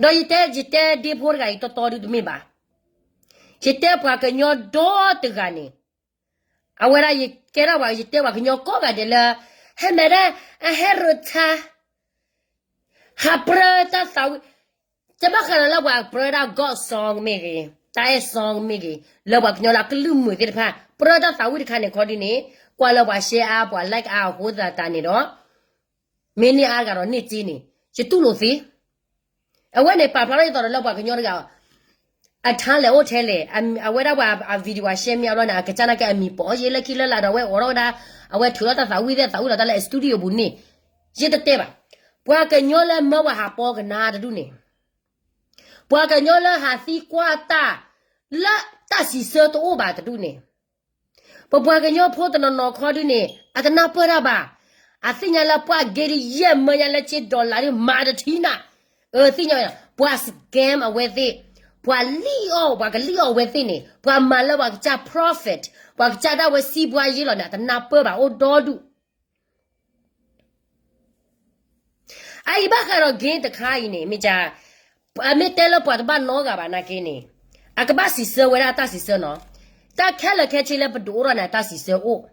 ဒီးယတဲ ယတဲဒ့ဖိတဂၤအံၤတီတီဒုတမ့ၢ်ဘၣ်. ယတဲပှၤကညီဒီတဂၤန့ၣ်, အဝဲဒၣ်ယကဲထီၣ်ပှၤ ယတဲပှၤကညီကိးဂၤဒဲးလၢ ဟဲမဲာ်ဒၣ် အဟဲရိးထါ ဟးပြၢတၢ်သးဝံၣ်, ကဘၣ်ဃးဒီးလၢပှၤပြၢဒၣ် God song မ့ၢ်ဂ့ၤ, တၢ်အဲၣ် song မ့ၢ်ဂ့ၤ, လၢပှၤကညီလၢအကလုၢ်မုာ်သ့ၣ်တဖၣ် ပြၢတၢ်သးဝံၣ်တခါန့ၣ်ခီဒ်န့ၣ်, ကွၢ်လၢပှၤ share အါ ပှၤ like အါအဃိသတးန့ၣ်ဒီး မ့ၢ်န့ၢ်အါဂၤဒီးန့ၢ်စ့န့ၣ် ယတူၢ်လိာ်သ့. အဝဲန့ၣ်ပာ်ဖျါထီၣ်ဒ်သိးဒီးလၢပှၤကညီတဂၤ အထါလဲၣ်အိၣ်ထဲလဲၣ်, အဝဲဒၣ်ပှၤအ video အ share မ့ၢ်အဘျီန့ၣ် အကစၢ်နာ်က့အမံၤပိာ်ယဲလၢခံလၢလာ်ဒီး အဝဲအိးထီၣ်ဝဲဒၣ်, အဝဲထုးထီၣ်တၢ်သးဝံၣ်သ့ၣ်သးဝံၣ်လီၤတၢ်လၢ studio ပူၤန့ၣ်, ယတတဲဘၣ်. ပှၤကညီလၢမၢပှၤဟးပီကနါတဒူၣ်န့ၣ်, ပှၤကညီလၢဟးသံကွၢ်တၢ် လၢတၢ်စံးဆၢတအိၣ်ဘၣ်တဒူၣ်န့ၣ်, ပပှၤကညီဖိတနီၤနီၤခီဒုန့ၣ် အတနၢ်ပၢၢ်တၢ်ဘၣ်. အသ့ၣ်ညါလၢပှၤက့ဒုးယဲၢ်မၢညါလၢကၠ့ dollar ဒုးမၤတထံနၤ, အသ့ၣ်ညါ ပှၤ scam အဝဲသ့ၣ်, ပှၤလံၣ်အီၣ် ပှၤကလံၣ်အီၣ်အဝဲသ့ၣ်န့ၣ် ပှၤမၤလၢပှၤကစၢ် profit, ပှၤကစၢ်ဒၣ်ဝဲစံးဘှါယ့လီၤန့ၣ် အတနၢ်ပၢၢ်ဘၣ်အိၣ်ဒီဒူၣ် အအံၤဘၣ်ဃးဒီး game တခါအံၤန့ၣ် မ့ၢ်က, အမ့ၢ်တဲလၢပှၤတဘၣ်နီတဂၤဘၣ်နာ်က့န့ၣ်, အကဘၣ်စံးဆၢဝဲဒၣ်တၢ်စံးဆၢနီၤ, တၢ်ခဲလၢာ်ခဲဆ့လၢပဒုးအိၣ်ထီၣ်န့ၣ် တၢ်စံးဆၢအိၣ်,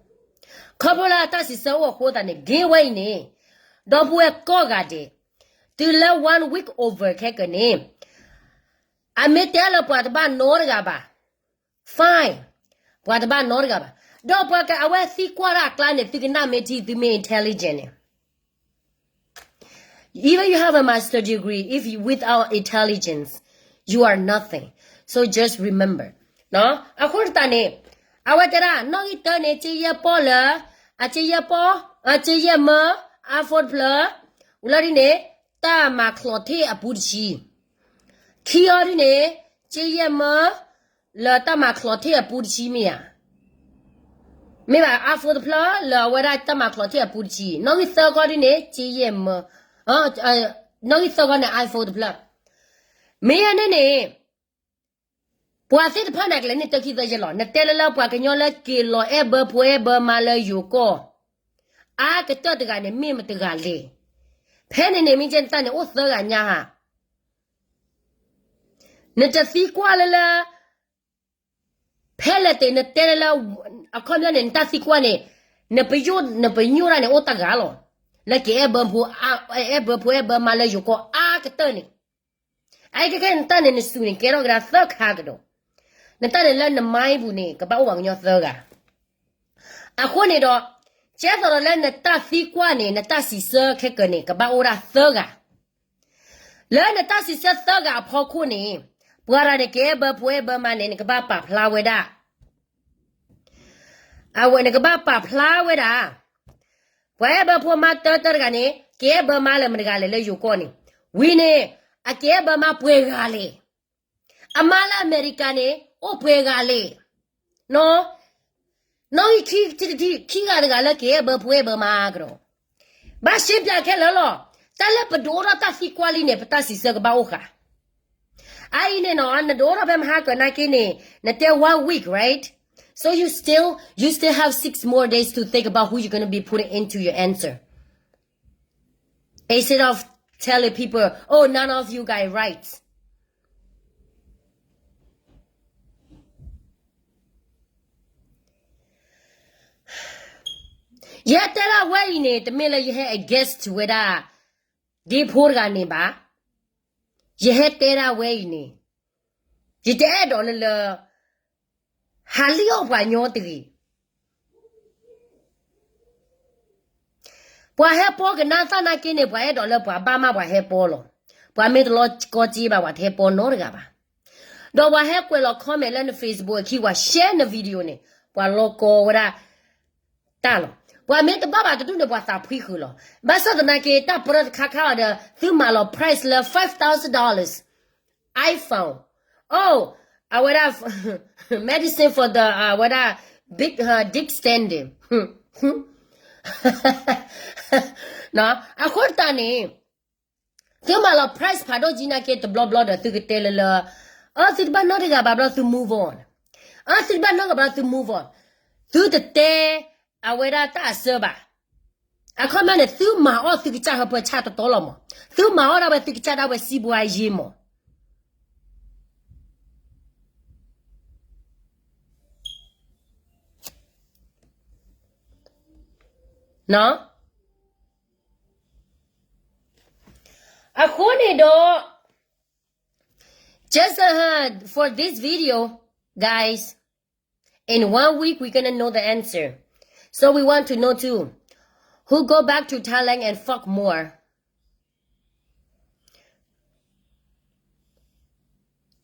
ခီဖျိလၢအတၢ်စံးဆၢအိၣ်အဃိသတးန့ၣ် ဂ့ၤဝဲအံၤန့ၣ်, ဒီပုၢ်ဝဲၢ်ကိးဂၤဒဲး, တုၤလၢ one week over ခဲကနံၣ်န့ၣ်, အမ့ၢ်တဲလၢပှၤတဘၣ်နီတဂၤဘၣ်, fine, ပှၤတဘၣ်နီတဂၤဘၣ်. ဒီးပှၤကအဝဲသံကွၢ်တၢ်အကျါန့ၣ် သုကနၣ်မ့ၢ်ထံ သုမ့ၢ် intelligent န့ၣ် even you have a master degree, if you, without intelligence, you are nothing. So just remember. အဃိသတးန့ၣ်, အဝဲတဲဒၣ် နီၣ်ဂံၢ်တၢန့ၣ် က့ယဲၢ်ပီၢ်လၢ, အက့ယဲၢ်ပီၢ်, အက့ယဲၢ်မၢ, iPhoneတဖျၢၣ်, ဝံၤလီၤဒ်န့ၣ်, တၢ်မၤချီးထ့ၣ်အပူတဆံ, ခံအီၤဒ်န့ၣ်, က့ယဲၢ်မၢ, လၢတၢ်မၤချီးထ့ၣ်အပူတဆံမ့ၢ်ဧါ. မ့ၢ်ဘၣ် iPhoneတဖျၢၣ်လၢအဝဲဒၣ်တၢ်မၤချီးထ့ၣ်အပူတဆံ, နီၣ်ဂံၢ်သၢကီၢ်ဒ်န့ၣ် က့ယဲၢ်မၢ, နီၣ်ဂံၢ်သၢကီၢ်န့ၣ် iPhoneတဖျၢၣ်. မ့ၢ်အန့ၣ်န့ၣ်, ပှၤသ့ၣ်တဖၣ်န့ၣ် ကလဲၤန့ၢ်တၢ်ခံသၢယဲၢ်လီၤ. နတဲလၢလၢပှၤကညီလၢက့ၤလီၤအဲၣ်ဘၢဖိအဲၣ်ဘၢမါလၢယိၤကီၢ်, အါကတၢၢ်တဂၤန့ၣ် မ့ၢ်မတဂၤလဲၣ်. ဖဲန့ၣ်န့ၣ် မ့ၢ်ကဲနတၢ်န့ၣ် အိၣ်သၢဂၤညါဧါ. နတသံကွၢ်လၢလၢ, ဖဲလဲၣ်တ့ၢ်နတဲလၢလၢ, အခီပညီန့ၣ် နတၢ်သံကွၢ်န့ၣ်, နပယိၣ်, နပညိၣ်တၢ်န့ၣ် အိၣ်တဂၤလီၤ. လၢက့ၤအဲၣ်ဘၢဖိ, အဲၣ်ဘၢဖိအဲၣ်ဘၢမါလၢယိၤကီၢ်အါကတၢၢ်န့ၣ်, အခဲခဲနတၢ်န့ၣ် နစူၢ်န့ၣ် ကဲထီၣ်ကဒါသၢခါကဒီး. နတၢ်န့ၣ်လၢန mind ပူၤန့ၣ် ကဘၣ်အိၣ်ပှၤကညီသၢဂၤ. အဃိန့ၣ်ဒီး, ကဲသိးဒီးလၢနတၢ်သံကွၢ်န့ၣ် နတၢ်စံးဆၢခဲကနံၣ်န့ၣ် ကဘၣ်အိၣ်ဒၣ်သၢဂၤ. လၢနတၢ်စံးဆၢသၢဂၤအဖီခိၣ်န့ၣ်, ပှၤတဂၤန့ၣ် က့ၤအဲၣ်ဘၢဖိအဲၣ်ဘၢမါန့ၣ် နကဘၣ်ပာ်ဖျါဝဲဒၣ် အဝဲနကဘၣ်ပာ်ဖျါဝဲဒၣ်, ပှၤအဲၣ်ဘၢဖိမါတၢတၢတဂၤန့ၣ် က့ၤအဲၣ်ဘၢမါလၢမတဂၤလဲၣ်လၢယိၤကီၢ်န့ၣ်, ဝံၤန့ၣ်, အက့ၤအဲၣ်ဘၢမါပှဲၤဂၤလဲၣ်. အမါလၢအမဲရကၤန့ၣ် အိၣ်ပှဲၤဂၤလဲၣ်. နီၣ်ဂံၢ်ခံ, ခံဂၤတဂၤလၢက့ၤအဲၣ်ဘၢဖိအဲၣ်ဘၢမါကဒီး, ဘၣ်ရှင်းပြခဲလၢာ်လီၤ. တၢ်လၢပဒိးထီၣ်တၢ်သံကွၢ်လံန့ၣ် ပတၢ်စံးဆၢကဘၣ်အိၣ်ဃာ်. အအံၤန့ၣ်နီၣ်, နဒိးထီၣ်ဖဲမဟါကၢၤနာ်က့န့ၣ်, နတဲ one week, right? So you still, you still have six more days to think about who you're gonna be putting into your answer. Instead of telling people, oh, none of you guys right. ယဟဲတဲဒၣ်ဝဲအံၤန့ၣ် တမ့ၢ်လၢယဟဲ against ဝဲဒၣ် ဒ့ဖိတဂၤန့ၣ်ဘၣ်. ယဟဲတဲဒၣ်ဝဲအံၤန့ၣ်, ယတအဲၣ်ဒိးလၢလၢ ဟးလံၣ်အီၣ်ပှၤညီတဂ့ၤ. ပှၤဟဲပီကနၣ်သၣ်နာ်က့န့ၣ် ပှၤအဲၣ်ဒိးလၢပှၤဘၣ်မၢ်ပှၤဟဲပီလီၤ. ပှၤမ့ၢ်တလီၤကီက့ဘၣ် ပှၤတဟဲပီနီတဂၤဘၣ်. ဒီးပှၤဟဲကွဲးလီၤ comment လၢန Facebook အခံ ပှၤ share န video န့ၣ် ပှၤလီၤကီဝဲဒၣ် တၢ်လီၤ. ပှၤမ့ၢ်တဘၣ်ဘၣ်တဒူၣ်န့ၣ် ပှၤသးဖှံဃုာ်လီၤ. ဘၣ်ဆၣ်သနာ်က့ တၢ်ပရၢတခါခါအီၤဒီး သုမၤလီၤ price လၢ five thousand dollars iPhone. Oh, အဝဲဒၣ် medicine for the, အဝဲဒၣ် big, dick standing. အဃိတၢ်န့ၣ် သုမၤလီၤ price ဖးဒိၣ်ကံနာ်က့ တဘျီဘျီဒီးသုကတဲလၢလၢ, အသုတဘၣ်နီတဂၤဘၣ်ဘျီသု move on. အသုတဘၣ်နီတဂၤဘၣ်သု move on. သုတတဲ အဝဲဒၣ်တၢ်အစၢဘၣ်. အခီပညီန့ၣ် သုမၤအီၣ်သုကစၢ်ဟၢဖၢဆၣ်တတီလီၤမး. သုမၤအီၣ်ဒၣ်ဝဲသုကစၢ်ဒၣ်ဝဲစံးဘှါယ့မး. အဃိန့ၣ်ဒီး just, uh, for this video, guys, in one week we're gonna know the answer. So we want to know too, who go back to Thailand and fuck more?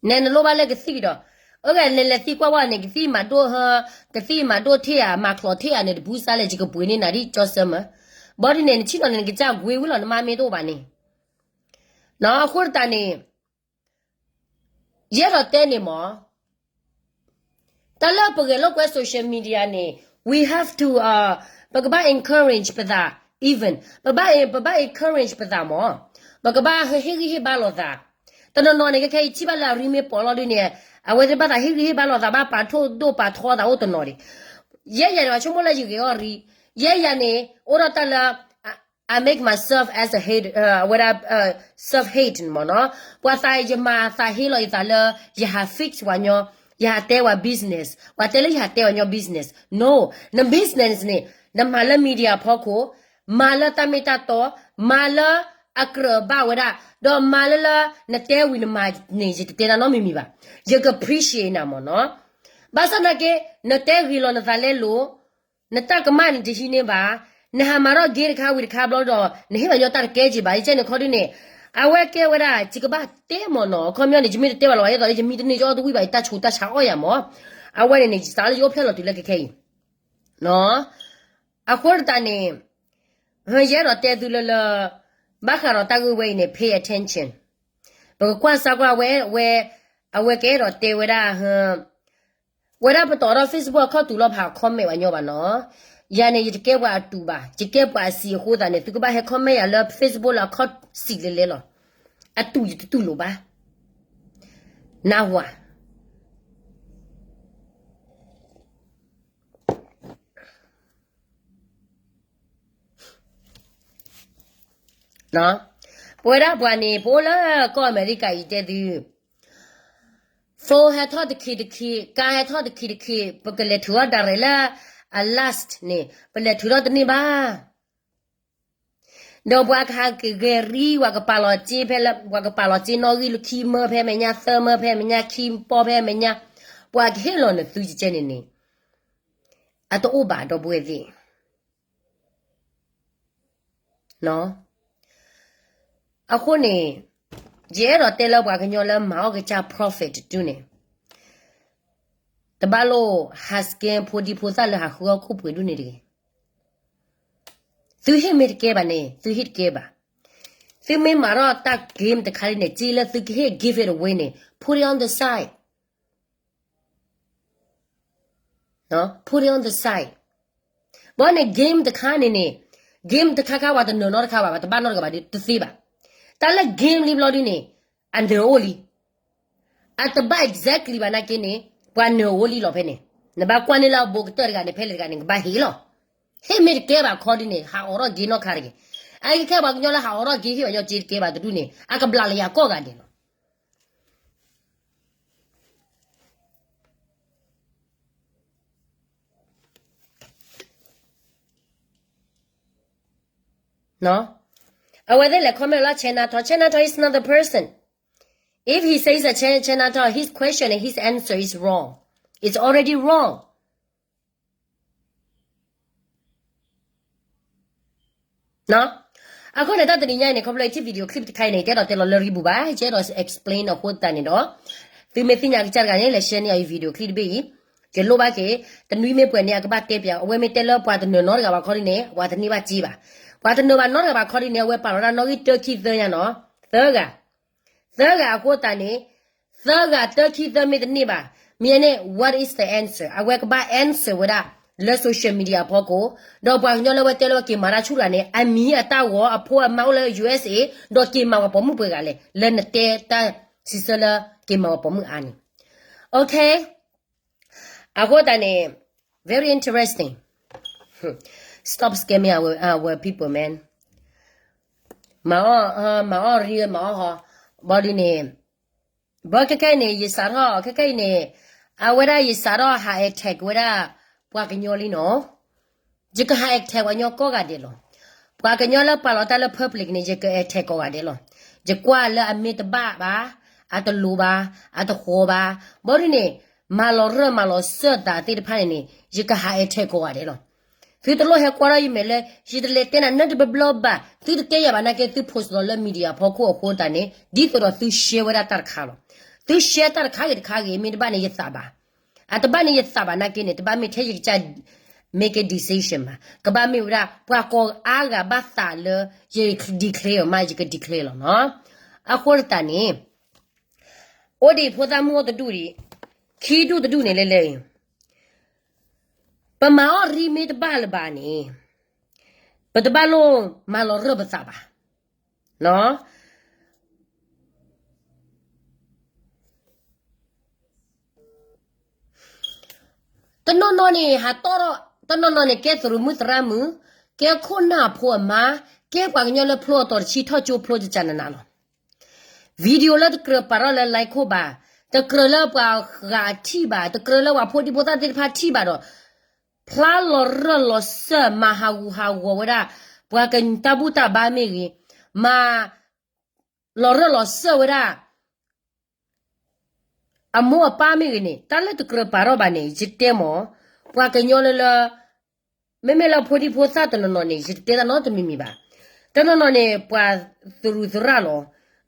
နဲနလိၣ်ဘၣ်လၢကသံၣ်ဒီး, အဂၤလဲၤလဲၤသံကွၢ်ဝဲန့ၣ် ကသံၣ်မၤဒိၣ်ဟၢ, ကသံၣ်မၤဒိၣ်ထ့ၣ်ဧါ, မၤချီးထ့ၣ်ဧါန့ၣ် တပူၤစါလဲၣ် ယကပှ့ၤန့ၢ်နၤဒ်ကၠီစၢမး. ဘၣ်ဒ်န့ၣ် နဆ့ၣ်နီၤန့ၣ် နကစၢ်ကွ့ဝံၤလီၤ နမါမ့ၢ်တအိၣ်ဘၣ်န့ၣ်. နီၢ် အဃိတၢ်န့ၣ် ယအဲၣ်ဒိးတဲန့ၣ်မး, တၢ်လၢပဂဲၤလိာ်ကွဲ social media န့ၣ် we have to, uh, ပကဘၣ် encourage ပသး, even ပဘၣ်, ပဘၣ် encourage ပသးမး, ပကဘၣ်ဟ့ၣ်ဂံၢ်ဟ့ၣ်ဘါလိာ်သး. တနီၤနီၤန့ၣ် ခဲခဲအံၤထံၣ်ဘၣ်လၢအရံမ့ၢ်ပိာ်လီၤဒ်န့ၣ်, အဝဲသ့ၣ်ဘၣ်သးဟ့ၣ်ဂံၢ်ဟ့ၣ်ဘါလိာ်သး ဘၣ်ပာ်ထီၣ်ဒိၣ်ပာ်ထီသးအိၣ်တနီၤဒံး. ယဲယၤန့ၣ် ဆိကမိၣ်လၢယဂဲၤအီၣ်ရံ, ယဲယၤန့ၣ် အိၣ်ဒီးတၢ်လၢ I make myself as a hater, uh, ဝဲဒၣ်, uh, self hate မးနီၤ. ပှၤသးယမၤသးဟ့လီၤယသးလၢ ယဟး fix ပှၤညီ, ယဟးတဲဝဲ business, ပှၤတဲလၢယဟးတဲဝဲညီ business. No, န business န့ၣ် နမၤလၢ media ဖီခိၣ်, မၤလၢတၢ်မ့ၢ်တၢ်တီ, မၤလၢအကြၢးဘၣ်ဝဲဒၣ်, ဒီးမၤလၢလၢနတဲဝံၤနမၤန့ၣ် ယတတဲနၤနီတမံၤမံၤဘၣ်. ယက appreciate နၤမ့ၢ်နီၤ. ဘၣ်ဆၣ်သနာ်က့ နတဲဂ့ၤလီၤနသးလဲလိာ်, နတၢ်ကမၣ်န့ၣ်တဟံးန့ၢ်ဘၣ်, နဟးမၤထီၣ် game တခါဝံၤတခါဘျီဒီး နဟ့ၣ်ပှၤကညီတၢ်တကဲက့ၤဘၣ်, ယကဲန့ၣ်ခီဒုန့ၣ်, အဝဲကဲဝဲဒၣ် ယကဘၣ်တဲမ့ၢ်နီၤ, အခီပညီန့ၣ် ယမ့ၢ်တတဲဘၣ်လီၤ ယဲသိးလၢယမံတန့ၢ်ကၠီတဝံၣ်ဘၣ် ယတၢ်ဆူးတၢ်ဆါအီၣ်ယၤမ့ၢ်, အဝဲန့ၣ်န့ၣ် ယသးလၢယအိၣ်ဖျဲၣ်လီၤတုၤလၢခဲခဲအံၤ, အဃိသတးန့ၣ် ယအဲၣ်ဒိးတဲသုလၢလၢ, ဘၣ်ဃးဒီးတၢ်ဂ့ၢ်ဝဲအံၤန့ၣ် pay attention, ပကကွၢ်စၢ်ကွၢ်ဝဲ, ဝဲ, အဝဲကအဲၣ်ဒိးတဲဝဲဒၣ် ဝဲဒၣ်ပတီၢ်ထီၣ် Facebook အခီၣ်တူာ်လီၤဖး comment ပှၤညီဘၣ်နီၤ, ယၤန့ၣ် ယတကဲပှၤအတူာ်ဘၣ်, ယကဲပှၤအစံာ်အဃိသတးန့ၣ် သုကဘၣ်ဟဲ comment ယၤလၢ Facebook လၢအခီၣ်စံာ်လဲၤလဲၤလီၤ, အတူာ်ယတတူၢ်လိာ်ဘၣ်, နၢ်ဟူဧါ ပဝဲဒၣ်ပှၤန့ၣ် ပအိၣ်လၢကီၢ်အမဲရကၤအံၤတဲသု, phone ဟဲထီၣ်တခံတခံ, ကါဟဲထီၣ်တခံတခံ, ပကလဲၤထုးထီၣ် direct လၢအ last န့ၣ် ပလဲၤထုးထီၣ်တန့ၢ်ဘၣ်. ဒီးပှၤကဟးကဂဲၤရံ ပှၤကပာ်လီၤစ့ဖဲလၢ ပှၤကပာ်လီၤစ့နီၣ်ဂံၢ်လၢခံမၢဖဲမဲာ်ညါ သၢမၢဖဲမဲာ်ညါ ခံပီၢ်ဖဲမဲာ်ညါ, ပှၤကဟ့ၣ်လီၤနသုကကဲန့ၣ်န့ၣ်, အတအိၣ်ဘၣ်ဒီပုၢ်ဝဲၢ်သ့ၣ် အဃိန့ၣ်, ယအဲၣ်ဒိးတဲလၢပှၤကညီလၢမၤအီၣ်ကစၢ် profit တဒူၣ်န့ၣ်, တဘၣ်လိၣ်ဟး scam ဖိဒံဖိသၣ်လၢဟးဃုအီၣ်ခိၣ်ပှ့ၤဒူၣ်န့ၣ်တဂ့ၤ. သုဟ့ၣ်မ့ၢ်တကဲဘၣ်န့ၣ် သုဟ့ၣ်တကဲဘၣ်. သုမ့ၢ်မၤထီၣ်တၢ် game တခါလံန့ၣ် စ့လၢသုကဟ့ၣ် give it away န့ၣ် put it on the side. Put it on the side. ဘီန့ၣ် game တခါန့ၣ်န့ၣ်, game တခါခါ ပှၤတနၢၤနီတခါဘၣ်, ပှၤတဘၣ်နီတဂၤဘၣ်ဒီး တသ့ဘၣ်. တၢ်လၢ game လံဘျီဒုန့ၣ်, အနၢၤအိၣ်လံ. အတဘၣ် exactly ဘၣ်နာ်က့န့ၣ်, ပှၤနၢၤအိၣ်လံလီၤဖဲန့ၣ်. နဘၣ်ကွၢ်န့ၢ်လၢအဘိကတၢၢ်တဂၤန့ၣ် ဖဲလဲၣ်တဂၤန့ၣ် ကဘၣ်ဟ့ၣ်လီၤ. ဟ့ၣ်မ့ၢ်တကဲဘၣ်ခီဒုန့ၣ် ဟးအိးထီၣ် game နီတခါတဂ့ၤ. အအံၤခဲပှၤကညီလၢဟးအိးထီၣ် game ဟ့ၣ်ပှၤကညီစ့တကဲဘၣ်တဒူၣ်န့ၣ် အကဘျးလၢယၤကိးဂၤဒဲးလီၤ. အဝဲသ့ၣ်လဲၤ comment လၢ China Talk, China Talk is not the person. If he says a China Talk, his question and his answer is wrong. It's already wrong. အဃိန့ၣ် တၢ်တနံၤညါအံၤန့ၣ် ခီဖျိလၢယထံၣ် video clip တခါအံၤန့ၣ် ယတအဲၣ်ဒိးတဲလီၤလၢရံဘူၣ်ဘၣ်, ယအဲၣ်ဒိး explain အဃိသတးန့ၣ်ဒီး, သုမ့ၢ်သ့ၣ်ညါကစၢ်တဂၤန့ၣ် လဲၤ share န့ၢ်အီၤ video clip တဘ့ၣ်အံၤ, ယလိၣ်ဘၣ်က့ၤ, တနွံမ့ၢ်ပှဲၤန့ၣ် အကဘၣ်တဲပၠး, အဝဲမ့ၢ်တဲလၢပှၤတနၢၤနီတဂၤဘၣ်ခီဒုန့ၣ် ပှၤတန့ၢ်ဘၣ်စ့ဘၣ်. ပှၤတနၢၤဘၣ်နီတဂၤဘၣ်ခီဒုန့ၣ် အဝဲပာ်လီၤတၢ်နီၣ်ဂံၢ်တၢခံသၢညါနီၤ, သၢဂၤ သၢဂၤအဃိသတးန့ၣ်, သၢဂၤတၢခံသၢမ့ၢ်တန့ၢ်ဘၣ်, မ့ၢ်န့ၣ် what is the answer? အဝဲကဘၣ် answer ဝဲဒၣ် လၢ social media အဖီခိၣ်, ဒီးပှၤကညီလၢဝဲတဲလၢဝဲက့ၤမၤတၢ်ဆူၣ်တဂၤန့ၣ် အမံၤအတၢ်ဂီၤအဖိအမါအိၣ်လၢ ယူၢ်အ့းအ့း ဒီးက့ၤမၤပှၤပိာ်မုၣ်ပှဲၤဂၤလဲၣ်, လၢနတဲတၢ်စံးဆၢလၢက့ၤမၤပှၤပိာ်မုၣ်အါန့ၣ်. Okay, အဃိသတးန့ၣ်, very interesting. Stop scamming our, our people, man. မၤအီၣ်, မၤအီၣ်ရံ မၤအီၣ်ဟီ, ဘီဒုန့ၣ်, ဘီခဲခဲအံၤန့ၣ် ယစးထီၣ်, ခဲခဲအံၤန့ၣ်, အဝဲဒၣ်ယစးထီၣ်ဟး attack ဝဲဒၣ် ပှၤကညီလံနီၤ. ယကဟး attack ပှၤကညီကိးဂၤဒဲးလီၤ. ပှၤကညီလၢပာ်လီၤတၢ်လၢ public န့ၣ် ယက attack ကိးဂၤဒဲးလီၤ. ယကွၢ်လၢအမ့ၢ်တဘၣ်ဘၣ်, အတလိၤဘၣ်, အတဃီဘၣ်, ဘီဒုန့ၣ်, မၤလီၤရၢၢ်မၤလီၤစၢၢ်သးသ့ၣ်တဖၣ်န့ၣ်န့ၣ် ယကဟး attack ကိးဂၤဒဲးလီၤ. သုတလိၣ်ဟဲကွၢ်ထီၣ်ယမဲာ်လၢ ယတလဲၤတဲနၤနီတဘျီဘၣ်, သုတတဲယၤဘၣ်နာ်က့ သု post လီၤလၢ media အဖီခိၣ်အဃိသတးန့ၣ် ဒ်သိးဒီးသု share ဝဲဒၣ်တၢ်တခါလီၤ. သု share တၢ်တခါဂ့ၤတခါဂ့ၤ မ့ၢ်တဘၣ်န့ၣ်ယသးဘၣ်. အတဘၣ်န့ၣ်ယသးဘၣ်နာ်က့န့ၣ် တဘၣ်မ့ၢ်ထဲယကစၢ် make a decision ဘၣ်. ကဘၣ်မ့ၢ်ဝဲဒၣ် ပှၤကိးအါဂၤဘၣ်သးလၢ ယ declare မး ယက declare လီၤနီၤ. အဃိသတးန့ၣ် အိၣ်ဒံးဖိသၣ်မုၣ်အိၣ်တဒူၣ်ဒံး, ခံဒူၣ်တဒူၣ်န့ၣ်လဲၣ်လဲၣ်, ပမၤအီၣ်ရံမ့ၢ်တဘၣ်လၢၤဘၣ်န့ၣ်, ပတဘၣ်လိၣ်မၤလီၤရၢၢ်ပသးဘၣ်. တနီၤနီၤန့ၣ် ဟးတီၢ်ထီၣ်, တနီၤနီၤန့ၣ် ကဲသရူးမုၣ်သရၣ်မုၣ်, ကဲခိၣ်နၢ်အဖိအမါ, ကဲပှၤကညီလၢဖျိအတီၤတဆံထီၣ်ကၠိဖျိကကနနလီၤ. video လၢတကြၢးပာ်ထီၣ်လၢ like ခိၣ်ဘၣ်, တကြၢးလၢပှၤဂၤထံၣ်ဘၣ်, တကြၢးလၢပှၤဖိဒံဖိသၣ်သ့ၣ်တဖၣ်ထံၣ်ဘၣ်ဒီး ဖျါလီၤရၢၢ်လီၤစၢၢ် မၤဟးဂူာ်ဟးဂီၤဝဲဒၣ် ပှၤတၢ်ဘူၣ်တၢ်ဘါမ့ၢ်ဂ့ၤ, မၤလီၤရၢၢ်လီၤစၢၢ်ဝဲဒၣ် အမိၢ်အပၢ်မ့ၢ်ဂ့ၤန့ၣ် တၢ်လၢတကြၢးပာ်ထီၣ်ဘၣ်န့ၣ် ယတဲမ့ၢ် ပှၤကညီလၢလၢ မ့မ့ၢ်လၢဖိဒံဖိသၣ်တနီၤနီၤန့ၣ် ယတတဲတၢ်နီတမံၤမံၤဘၣ်. တနီၤနီၤန့ၣ် ပှၤသရူးသရၣ်လီၤ,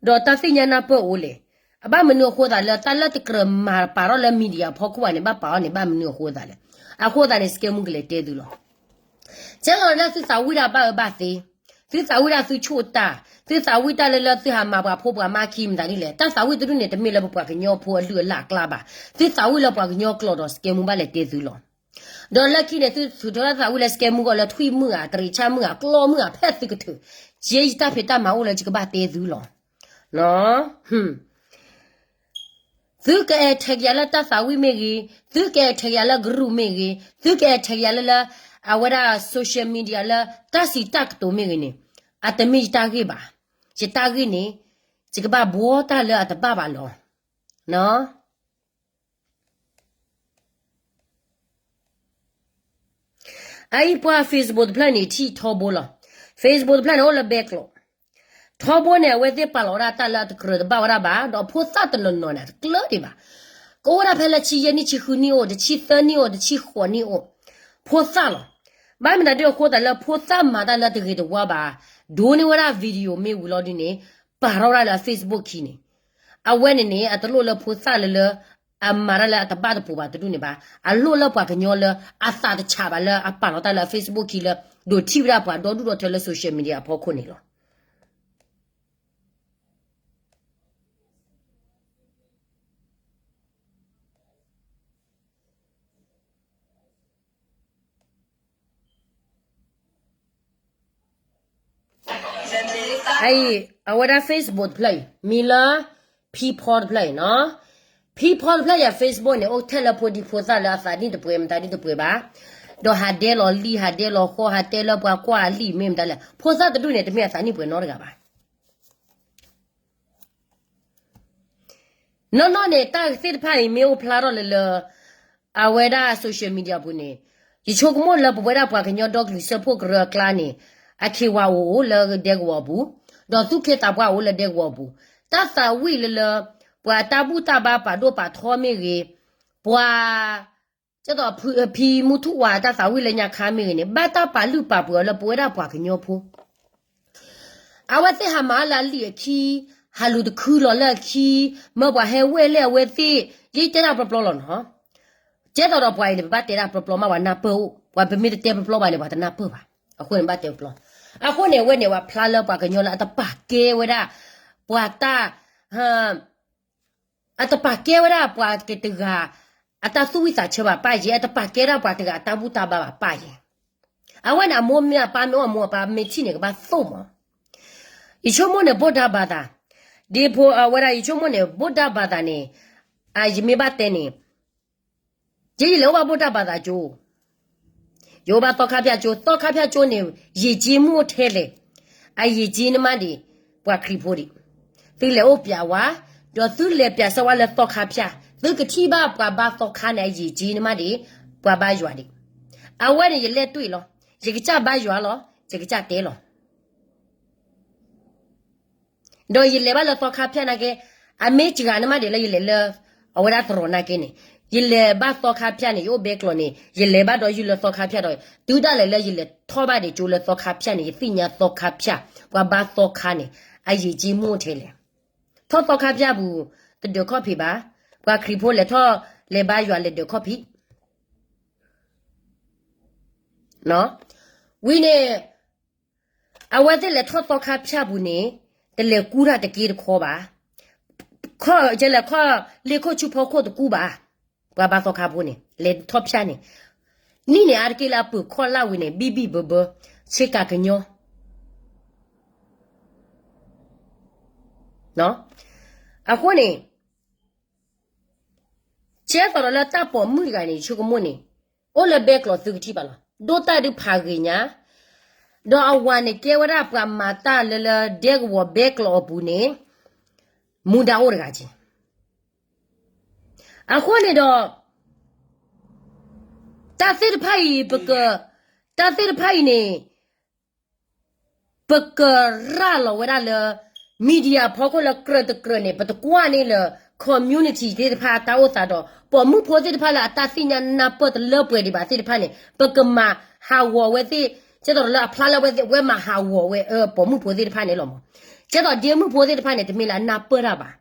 ဒီးတၢ်သ့ၣ်ညါနၢ်ပၢၢ်အိၣ်လဲၣ်. အဘၣ်မနုၤအဃိသးလၢ တၢ်လၢတကြၢးမၤပာ်ထီၣ်လၢ media အဖီခိၣ်ဘၣ်န့ၣ် ဘၣ်ပာ်အီၤန့ၣ် ဘၣ်မနုၤအဃိသးလဲၣ်. အဃိသးန့ၣ် စကဲမူကလဲၤတဲသုလီၤ. ကဲလီၤလၢသုသးဝံၣ်ဒၣ်ဘၣ်အၢဘၣ်သီ, သုသးဝံၣ်ဒၣ်သုဆိၣ်တၢ်, သုသးဝံၣ်တၢ်လၢလၢသုဟးမၤပှၤဖိပှၤမါခံမတၤဒ်လဲၣ်. တၢ်သးဝံၣ်တဒူၣ်န့ၣ် တမ့ၢ်လၢပပှၤကညီဖိအလုၢ်အလၢ်အကျါဘၣ်. သုသးဝံၣ်လၢပှၤကညီကျိာ်ဒီး စကဲမူဘၣ်လဲၤတဲသုလီၤ. ဒီးလၢခံန့ၣ် သုထုးထီၣ်တၢ်သးဝံၣ်လၢစကဲမူဂီၢ်လၢထွံၣ်မုၢ်ဧါ, တရံးဆၣ်မုၢ်ဧါ, ကျီမုၢ်ဧါ, ဖဲသုကထုး, ကဲယတၢ်ဖံးတၢ်မၤအိၣ်လၢယကဘၣ်တဲသုလီၤ. သုကအဲၣ်ထဲးကယၤလၢတၢ်သးဝံၣ်မ့ၢ်ဂ့ၤ, သုကအဲၣ်ထဲးကယၤလၢ group မ့ၢ်ဂ့ၤ, သုကအဲၣ်ထဲးကယၤလၢလၢ အဝဲဒၣ် social media လၢတၢ်စံးတၢ်ကတိၤမ့ၢ်ဂ့ၤန့ၣ်, အတမ့ၢ်ယတၢ်ဂ့ၢ်ဘၣ်. ယတၢ်ဂ့ၢ်န့ၣ် ယကဘၣ်ဘှီတၢ်လၢအတဘၣ်ဘၣ်လီၤ. အအံၤပှၤ Facebook တဖျၢၣ်န့ၣ် ထံၣ်ထီဘိလီၤ. Facebook တဖျၢၣ်န့ၣ် အိၣ်လၢဘဲကျိး, ထီဘိန့ၣ် အဝဲသ့ၣ်ပာ်လီၤဝဲဒၣ်တၢ်လၢအတကြၢးတဘၣ်ဝဲဒၣ်ဘၣ်, ဒီးဖိသၣ်တနီၤနီၤန့ၣ် အတကျၢၤဒံးဘၣ်. ကအိၣ်ဝဲဒၣ်ဖဲလၢဆံယဲၢ်နံၣ်, ဆံဃုနံၣ်အိၣ်, တဆံသၢနံၣ်အိၣ်, တဆံဃိးနံၣ်အိၣ်, ဖိသၣ်လီၤ. ဘၣ်မနုၤဒ်အဃိသးလၢဖိသၣ်မၤတၢ်လၢတဂ့ၤတဝါဘၣ်, ဒိးန့ၢ်ဝဲဒၣ် video မ့ၢ်ဝံၤလီၤဒ်န့ၣ် ပာ်ထီၣ်ဝဲဒၣ်လၢ Facebook ခံန့ၣ်, အဝဲန့ၣ်န့ၣ် အတလိၣ်လၢဖိသၣ်လၢလၢ အမၤတၢ်လၢအတဘၣ်တပူၤဘၣ်တဒူၣ်န့ၣ်ဘၣ်. အလိၣ်လၢပှၤကညီလၢအသးတဆးဘၣ်လၢအပာ်လီၤတၢ်လၢအ Facebook ခံလၢ ဒိးထံၣ်ဝဲဒၣ်ပှၤဒီဒူၣ်ဒီထၢလၢ social media အဖီခိၣ်န့ၣ်လီၤ. အအံၤ အဝဲဒၣ် Facebook တဖျၢၣ်အံၤ မံၤလၢ People တဖျၢၣ်အံၤနီၤ. People တဖျၢၣ်အံၤ Facebook န့ၣ် အိၣ်ထဲလၢဖိဒံဖိသၣ်လၢအသးနံၣ်တပှဲၤမတၤဒ်တပှဲၤဘၣ်, ဒီးဟးဒဲလီၤလံာ် ဟးဒဲလီၤဃီ ဟးတဲလၢပှၤကွၢ်အလံာ်မ့ၢ်မတၤလဲၣ်. ဖိသၣ်တဒူၣ်န့ၣ် တမ့ၢ်အသးနံၣ်ပှဲၤနီတဂၤဘၣ်. နီၢ်နီၢ်န့ၣ် တၢ်သ့ၣ်တဖၣ်အံၤမ့ၢ်အိၣ်ဖျါထီၣ်လၢလၢ အဝဲဒၣ် social media ပူၤန့ၣ်, ယဆိကမိၣ်လၢပဝဲဒၣ်ပှၤကညီဒီကလုာ်စၢဖှိၣ်ကရၢအကျါန့ၣ်, အခ့ဝၤအိၣ်အိၣ်လၢဒဲကဝီၤပူၤ, ဒီးသူၣ်က့သးပှၢ်အိၣ်လၢဒဲကဝီၤပူၤ, တၢ်သးဝံၣ်လၢလၢ ပှၤတၢ်ဘူၣ်တၢ်ဘါပာ်ဒိၣ်ပာ်ထီမ့ၢ်ဂ့ၤ, ပှၤ ကဲသိးဖံ ဖံမူထူၣ်ဝါတၢ်သးဝံၣ်လၢညါခါမ့ၢ်ဂ့ၤန့ၣ် ဘၣ်တၢ်ပာ်လုၢ်ပာ်ပှ့ၤအီၤလၢပဝဲဒၣ်ပှၤကညီဖိ အဝဲသ့ၣ်ဟးမၤလၢအလံာ်အခံ, ဟးလူၤတခုလီၤလၢအခံ, မၢပှၤဟဲဝဲလဲၣ်အဝဲသ့ၣ်, ယတဲတၢ်ပျီပျီလီၤနီၤ. ကဲသိးဒီးပှၤအံၤန့ၣ် ပဘၣ်တဲတၢ်ပျီပျီမး ပှၤနၢ်ပၢၢ်အိၣ်, ပှၤပမ့ၢ်တတဲပျီပျီဘၣ်န့ၣ် ပှၤတနၢ်ပၢၢ်ဘၣ်. အဃိန့ၣ် ဘၣ်တဲပျီ. အဃိန့ၣ် အဝဲန့ၣ် ပှၤဖျါလၢပှၤကညီလၢအတပာ်ကဲဝဲဒၣ် ပှၤတၢ် အတပာ်ကဲဝဲဒၣ်ပှၤတဂၤ အတၢ်သူၣ်ဝံၣ်သးဆၢဘၣ်ပၢ်ယဲ, အတပာ်ကဲဒၣ်ပှၤတဂၤအတၢ်ဘူၣ်တၢ်ဘါဘၣ်ပၢ်ယဲ. အဝဲန့ၣ် အမိၢ်မ့ၢ်အပၢ်မ့ၢ်အိၣ် အမိၢ်အပၢ်မ့ၢ်ထံၣ်န့ၣ် ကဘၣ်သိၣ်မး. ယဆိကမိၣ်န့ၣ် ဗုဒ္ဓဘာသာ, ဒ်ဖိအဝဲဒၣ် ယဆိကမိၣ်န့ၣ် ဗုဒ္ဓဘာသာန့ၣ်, ယမ့ၢ်ဘၣ်တဲန့ၣ် ကဲယလဲၤအိၣ်ဘၣ်ဗုဒ္ဓဘာသာကၠိ, ယအိၣ်ဘၣ်သီခါဖၠၣ်ကၠိ, သီခါဖၠၣ်ကၠိန့ၣ် ယဉ်ကျေးမှုထဲလဲၣ်, အယဉ်ကျေးနမးဒံး ပှၤခရံာ်ဖိဒံး. သုလဲၤအိၣ်ပျးဝါ, ဒီးသုလဲၤပျးစၢၤဝါလၢသီခါဖၠၣ်, သုကထံၣ်ဘၣ်ပှၤဘါသီခါန့ၣ် အယဉ်ကျေးနမးဒံး ပှၤဘါယွၤဒံး. အဝဲန့ၣ် ယလဲၤတွံၢ်လီၤ, ယကစၢ်ဘါယွၤလီၤ, ယကစၢ်တဲလီၤ. ဒီးယလဲၤဘၣ်လၢသီခါဖၠၣ်နာ်က့, အမ့ၢ်စှၤနမးဒံးလၢယလဲၤလၢ အဝဲဒၣ်သရိာ်နာ်က့န့ၣ်, ယလဲၤဘၣ်သီခါဖၠၣ်န့ၣ် ယအိၣ်ဘဲကျိာ်န့ၣ် ယလဲၤဘၣ်ဒီးယုၢ်လၢသီခါဖၠၣ်ဒီး တုၤဒၣ်လဲာ်လၢယလဲၤထီၣ်ဘၣ်ဒံးကၠိလၢသီခါဖၠၣ်န့ၣ် ယသ့ၣ်ညါသီခါဖၠၣ် ပှၤဘါသီခါန့ၣ် အယဉ်ကျေးမှုထဲလဲၣ်. ထီၣ်သီခါဖၠၣ်ပူၤ တဒၢးခီၣ်ဖံးဘၣ်, ပှၤခရံာ်ဖိလဲၤထီၣ်လဲၤဘါယွၤလဲၤဒၢးခီၣ်ဖံး ဝံၤန့ၣ် အဝဲသ့ၣ်လဲၤထီၣ်သီခါဖၠၣ်ပူၤန့ၣ် တလဲၤကူတၢ်တက့တခီဘၣ်. ခီၣ်ကဲလဲၤခီၣ်လ့ၢ်ခိၣ်ဆူဖီခိၣ်တကူဘၣ်. ပှၤဘါသီခါဖိန့ၣ် လဲၤထီၣ်ဖၠၣ်န့ၣ် နံၣ်န့ၣ်အါတက့ၢ်လၢအပၢၤခီၣ်လၢ်ဝံၤန့ၣ် ဘံၣ်ဘံၣ်ဘၢဘၢ ဆ့ကၤကညီ အဃိန့ၣ် ကဲသိးဒီးလၢတၢ်ပိာ်မုၣ်တဂၤန့ၣ် ယဆိကမိၣ်န့ၣ် အိၣ်လၢဘဲကျိာ်သုကထံၣ်ဘၣ်လီၤ. ဒိၣ်တၢ်ဒုးဖးဂ့ၤညါ, ဒီးအဝၤန့ၣ်ကဲဝဲဒၣ်ပှၤမၤတၢ်လၢလၢဒဲကဝီၤဘဲကျိာ်အပူၤန့ၣ် မူဒါအိၣ်တဂၤက့ၤ အဃိန့ၣ်ဒီး တၢ်သ့ၣ်တဖၣ်အံၤ ပက, တၢ်သ့ၣ်တဖၣ်အံၤန့ၣ် ပကရၤလီၤဝဲဒၣ်လၢ media ဖီခိၣ်လၢကြၢးတကြၢးန့ၣ် ပတကွၢ်န့ၢ်လၢ community သ့ၣ်တဖၣ်အတၢ်အိၣ်သးဒီး ပိာ်မုၣ်ဖိသ့ၣ်တဖၣ်လၢအတၢ်သ့ၣ်ညါနၢ်ပၢၢ်တလၢပှဲၤဒံးဘၣ်သ့ၣ်တဖၣ်န့ၣ် ပကမၤဟးဂီၤဝဲသ့ၣ်, ကဲသိးလၢအဖျါလၢအဝဲသ့ၣ် အဝဲမၤဟးဂီၤဝဲ ပိာ်မုၣ်ဖိသ့ၣ်တဖၣ်န့ၣ်လီၤမး. ကဲသိးဒ့မုၣ်ဖိသ့ၣ်တဖၣ်န့ၣ် တမ့ၢ်လၢအနၢ်ပၢၢ်တၢ်ဘၣ်,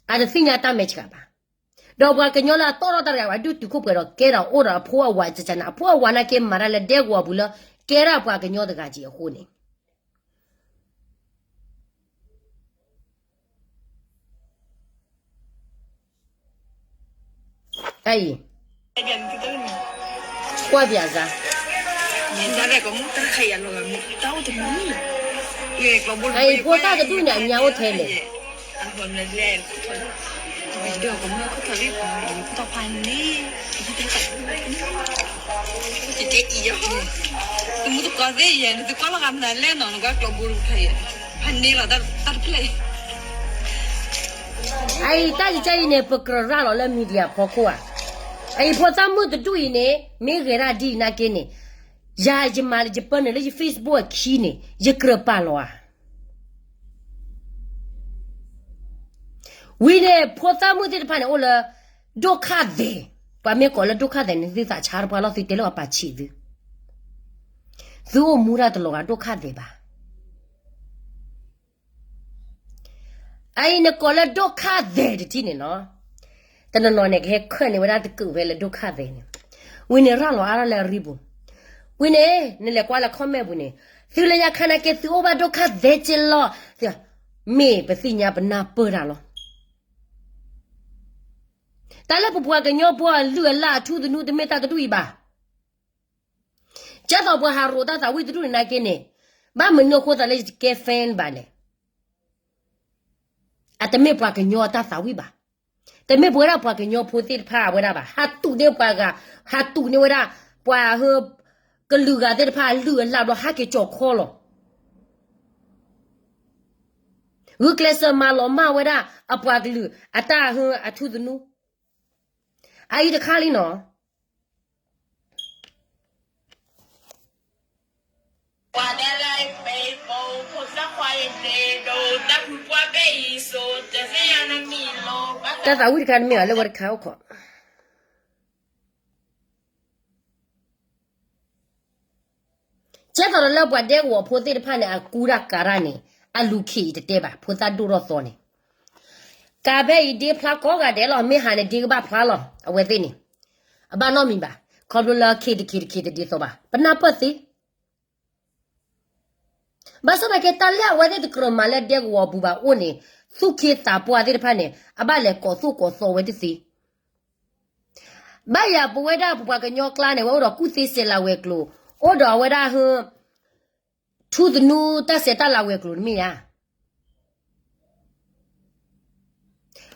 အတသ့ၣ်ညါတၢ်မဲာ်ဆှးဘၣ်. ဒီးပှၤကညီလၢအတီၢ်ထီၣ်တၢ်တဂၤ ပှၤဒုးတုၤခိၣ်ပှဲၤဒီးကဲထီၣ်အိၣ်ဒီးအဖိအဝၤကကနၤ အဖိအဝၤနာ်က့မၤတၢ်လၢဒဲကဝီၤပူၤလၢ ကဲထီၣ်ပှၤကညီတဂၤက့ၤအဃိန့ၣ် အံၤ, ကွၢ်ပၠးစါ, အံၤ ဖိသၣ်တဒူၣ်န့ၣ် အညါအိၣ်ထဲလဲၣ်. အံၤ တၢ်ကကဲအံၤန့ၣ် ပကြၢးရၤလီၤလၢ media ဖီခိၣ်ဧါ. အံၤ ဖိသၣ်မုၣ်တဒူၣ်အံၤန့ၣ် မ့ၢ်ဂဲၤဒၣ်ဒ်အံၤနာ်က့န့ၣ် ယၤယမၤလၢယပၢနုာ်လၢယ Facebook အခံန့ၣ် ယကြၢးပာ်လီၤဧါ. ဝံၤန့ၣ် ဖိသၣ်မုၣ်သ့ၣ်တဖၣ်န့ၣ် အိၣ်လၢ ဒိၣ်ခၣ်သဲး, ပှၤမ့ၢ်ကိးလၢဒိၣ်ခၣ်သဲးန့ၣ် သုသးဆါတပှၢ်လီၤ သုတဲလၢပှၤပာ်ဆံးသု, သုအိၣ်မူတၢ်တလီၤဂာ်ဒိၣ်ခၣ်သဲးဘၣ်. အအံၤနကိးလၢဒိၣ်ခၣ်သဲးတထံၣ်န့ၣ်နီၤ, တနီၤနီၤန့ၣ် ကဟဲခၢၣ်န့ၢ်ဝဲဒၣ်တကုးဖဲလၢဒိၣ်ခၣ်သဲးန့ၣ်, ဝံၤန့ၣ်ရၤလီၤအါထီၣ်လၢအရံပူၤ, ဝံၤန့ၣ် နလဲၤကွၢ်လၢ comment ပူၤန့ၣ်, သုလၢညါခါနာ်က့သုအိၣ်ဘၣ်ဒိၣ်ခၣ်သဲးက့လီၤ, မ့ၢ်ပသ့ၣ်ညါပနၢ်ပၢၢ်တၢ်လီၤ. တၢ်လၢပပှၤကညီဖိအလုၢ်အလၢ်အထူသနူတမ့ၢ်တၢ်တဒူၣ်အံၤဘၣ်. ကဲသိးပှၤဟးရိးတၢ်သးဝံၣ်တဒူၣ်န့ၣ်နာ်က့န့ၣ်, ဘၣ်မနုၤအဃိသးလၢယတကဲ fan ဘၣ်လဲၣ်. အတမ့ၢ်ပှၤကညီအတၢ်သးဝံၣ်ဘၣ်. တမ့ၢ်ပဝဲဒၣ်ပှၤကညီဖိသ့ၣ်တဖၣ်အဝဲဒၣ်ဘၣ်. ဟးတူၢ်န့ၢ်ပှၤဂၤ, ဟးတူၢ်န့ၢ်ဝဲဒၣ် ပှၤဟၢ ကလုာ်ဂၤသ့ၣ်တဖၣ်အလုၢ်အလၢ်ဘျီ ဟဲက့ၤကၠီၤခီလီၤ. ဂုာ်ကျဲးစၢးမၤလီၤမၢ်ဝဲဒၣ်အပှၤကလုာ်အတၢ်ဟၢ အထူသနူ. အအံၤတခါလံနီၤ. တၢ်သးဝံၣ်တခါတမ့ၢ်ဘၣ်လၢဝဲတခါအိၣ်ခိး. ကဲသိးဒီးလၢပှၤဒဲကဝီၤဖိသ့ၣ်တဖၣ်န့ၣ် အကူတၢ်ကၤတၢ်န့ၣ် အလူၤခ့အံၤတတဲဘၣ် ဖိသၣ်ဒိၣ်ထီၣ်သီန့ၣ်, ကၤဖဲအံၤဒ့ဖျါကိးဂၤဒဲးလီၤ မ့ၢ်ဟးန့ၣ်ဒ့ကဘၣ်ဖျါလီၤ အဝဲသ့ၣ်န့ၣ်, အဘၣ်နီတမံၤဘၣ်, ခီဖျိလၢခ့တခ့တခ့တဒ်သိးဘၣ် ပနၢ်ပၢၢ်သ့ ဘၣ်ဆၣ်သနာ်က့တၢ်လၢအဝဲသ့ၣ်တကြၢးမၤလၢဒဲကဝီၤပူၤဘၣ်အိၣ်န့ၣ်, သူၣ်က့သးပှၢ်သ့ၣ်တဖၣ်န့ၣ် အဘၣ်လဲၤကိးသူၣ်ကိးသီဝဲတသ့. ဘၣ်ယၤပဝဲဒၣ်ပပှၤကညီကျါန့ၣ် ဝဲအိၣ်ဒီးကူၣ်သ့စဲးလၤဝဲၤကျိၤ, အိၣ်ဒီးအဝဲဒၣ်ဟၢ ထူသနူတၢ်စဲးတၢ်လၤဝဲၤကျိၤတမ့ၢ်ဧါ.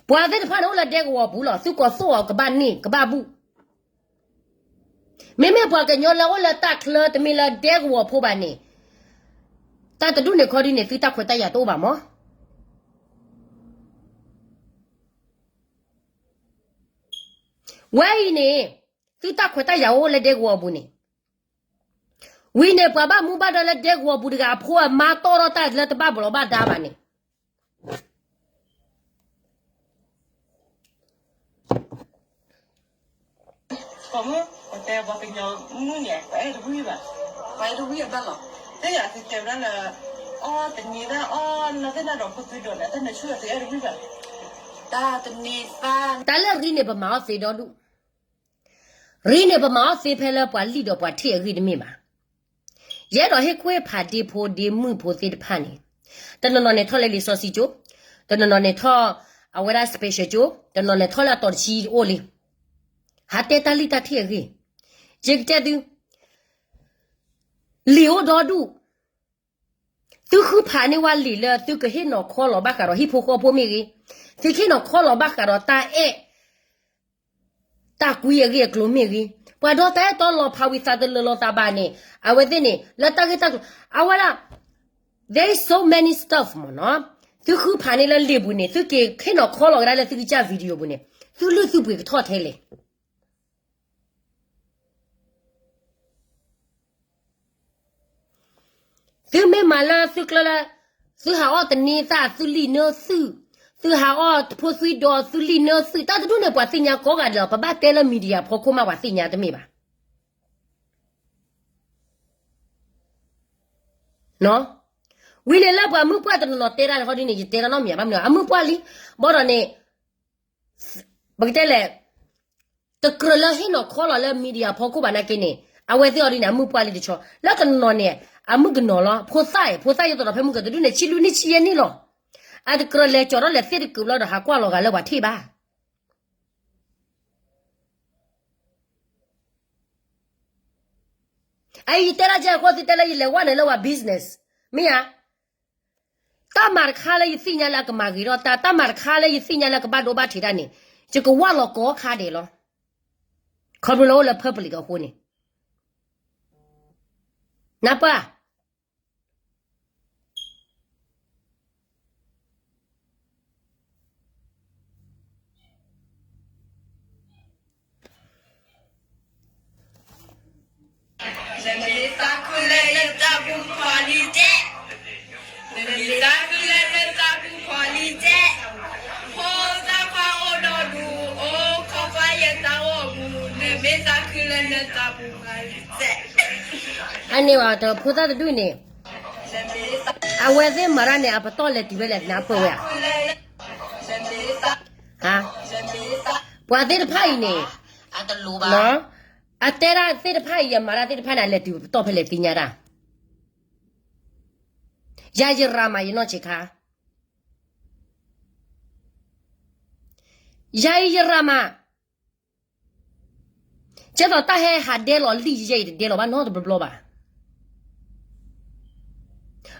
ပှၤသ့ၣ်တဖၣ်န့ၣ်အိၣ်လၢဒဲကဝီၤပူၤလီၤ သုကိးသူၣ်အီၤကဘၣ်န့ၢ်ကဘၣ်ဘူၣ်. မ့မ့ၢ်ပှၤကညီလၢအိၣ်လၢတၢ်ချၢတမ့ၢ်လၢဒဲကဝီၤဖိဘၣ်န့ၣ်, တၢ်တဒူၣ်န့ၣ်ခီဒ်န့ၣ် သုတၢ်ခွဲးတၢ်ယာ်တအိၣ်ဘၣ်မး. ဝဲအံၤန့ၣ်, သုတၢ်ခွဲးတၢ်ယာ်အိၣ်လၢဒဲကဝီၤပူၤန့ၣ်, ဝံၤန့ၣ်ပှၤဘၣ်မူဘၣ်ဒါလၢဒဲကဝီၤပူၤတဂၤအဖိအမါတီၢ်ထီၣ်တၢ်လၢတဘၣ်ဘျီးဘၣ်ဒါဘၣ်န့ၣ် ပှၤမုၣ်, ပှၤတဲပှၤကညီမုၣ်န့ၣ် ပှၤအဲၣ်တဝံၣ်ဘၣ်, ပှၤအဲၣ်တဝံၣ်အဘၣ်လီၤ. တဲယၤသုတဲဝဲဒၣ်လၢ အီတနံၤဒၣ် အီလၢသ့ၣ်နၢ်ဒီးဖိသွံဒီးန့ၣ် တၢ်နၢဆူၣ်အသုအဲၣ်တဝံၣ်ဘၣ်. တၢ်တနံၤသၣ်, တၢ်လၢရံန့ၣ် ပမၤအီၣ်သ့ဒီဒူၣ်, ရံန့ၣ်ပမၤအီၣ်သ့ဖဲလၢပှၤလံၣ်ဒီးပှၤထံၣ်အဂ့ၢ်တမ့ၢ်ဘၣ်. ယအဲၣ်ဒိးဟ့ၣ်ခွဲးဖးဒ့ဖိဒ့မုၣ်ဖိသ့ၣ်တဖၣ်န့ၣ်, တနီၤနီၤန့ၣ်ထီၣ်လၢလံာ်စီဆှံကၠိ, တနီၤနီၤန့ၣ်ထီၣ်အဝဲဒၣ် special ကၠိ, တနီၤနီၤန့ၣ်ထီၣ်လၢအတီၤတဆံအိၣ်လံ. ဟးတဲတၢ်လံၣ်တၢ်ထံၣ်အဂ့ၢ်, ယကတဲသု, လံာ်အိၣ်ဒီဒူၣ်, သုဃုဖးန့ၢ်ဝဲလံာ်လၢသုကဟ့ၣ်နီၤခီလီၤဘၣ်ဃးဒီးဟံၣ်ဖိဃီဖိမ့ၢ်ဂ့ၤ, သုကဟ့ၣ်နီၤခီလီၤဘၣ်ဃးဒီးတၢ်အဲၣ် တၢ်ကွံအဂ့ၢ်အကျိၤမ့ၢ်ဂ့ၤ, ပှၤဒီတၢ်အဲၣ်တီလီၤဖးဝံၤသးတလၢာ်လီၤသးဘၣ်န့ၣ်, အဝဲသ့ၣ်န့ၣ် လၢတၢ်ဂ့ၢ်တၢ်ကျိၤ, အဝဲဒၣ် there is so many stuff မ့ၢ်နီၤ, သုဃုဖးန့ၢ်လၢလံာ်ပူၤန့ၣ် သုကဟ့ၣ်နီၤခီလီၤကဒါလၢသုကစၢ် video ပူၤန့ၣ်, သုလုၢ်သုပှ့ၤကထီၣ်ထဲလဲၣ်. သုမ့ၢ်မၤလၢသုကျၢၤလၢ သုဟးအီၣ်တန့သၣ် သုလံာ်နၢသုၣ်, သုဟးအီၣ်ဖိသွံဒီး သုလံာ်နၢသုၣ်, တၢ်တဒူၣ်န့ၣ် ပှၤသ့ၣ်ညါကိးဂၤဒဲးလီၤ. ပဘၣ်တဲလၢ media ဖီခိၣ်မး ပှၤသ့ၣ်ညါတမ့ၢ်ဘၣ်. ဝံၤန့ၣ်လၢပှၤမုၢ်ပှၢ်တနီၤနီၤတဲတၢ်တခီဒ်န့ၣ် ယတဲတၢ်နီတမံၤဘၣ်. မနုၤ အမုၢ်ပှၢ်လံ ဘၣ်ဒီးန့ၣ် ပကတဲလဲၣ်, တကြၢးလၢဟ့ၣ်နီၤခီလီၤလၢ media ဖီခိၣ်ဘၣ်နာ်က့န့ၣ် အဝဲသ့ၣ်အီၤဒ်န့ၣ် အမုၢ်ပှၢ်လံတဆီ, လၢတနီၤနီၤန့ၣ် အမုၢ်ကနီၤလီၤ. ဖိသၣ်အံၤ ဖိသၣ်ယသးဒီး ဖဲမုၢ်ကတဒူၣ်န့ၣ် ဆံလွံၢ်နံၣ်ဆံယဲၢ်နံၣ်လီၤ. အတကြၢးလဲၤကၠီၤထီၣ်လဲၤသ့ၣ်တကုးဘျီဒီး ဟးကွၢ်လီၤဂာ်လၢပှၤထံၣ်ဘၣ်. အအံၤယတဲဒၣ်ကဲအဃိ သုတဲလၢယလဲၤဝဲန့ၣ်လၢပှၤ business မ့ၢ်ဧါ. တၢ်မၤတခါလၢယသ့ၣ်ညါလၢအကမၤဂ့ၤထီၣ်တၢ်, တၢ်မၤတခါလၢယသ့ၣ်ညါလၢကဘၣ်ဒိဘၣ်ထံးတၢ်န့ၣ် ယကဝၢ်လီၤကိးခါဒဲးလီၤ. ခီဖျိလၢအိၣ်လၢ public အဃိန့ၣ် နၢ်ပၢၢ် နမ့ၢ်သးခုလၢယသးပူၤ quality, နမ့ၢ်သးခုလၢယသးပူၤ quality, ဖိသၣ်ခွါအိၣ်ဒီးဒူ အိၣ်ခိးကွၢ်ယသးအိၣ်မူ, နမ့ၢ်သးခုလၢယသးပူၤ quality. အန့ၣ်ဘၣ် တဖိသၣ်တဒူၣ်န့ၣ် အဝဲသ့ၣ်မၤတၢ်န့ၣ် အပတီၢ်လဲၤတုၤဖဲလဲၣ် နၢ်ပၢၢ်ဝဲဧါ. ပှၤသ့ၣ်တဖၣ်အံၤန့ၣ် အတဲဒၣ်သ့ၣ်တဖၣ်အံၤ အမၤတၢ်သ့ၣ်တဖၣ်န့ၣ် အလဲၤတုၤပတီၢ်ဖဲလဲၣ်သ့ၣ်ညါတၢ်. ယၤယရၤမးယနီၢ်ဆံးခါ, ယၤအံၤယရၤမး ကဲသိးတၢ်ဟဲဟးဒဲလီၤလံၣ်ယဲအံၤ တဒဲလီၤဘၣ်နီတဘျီဘျီဘၣ်.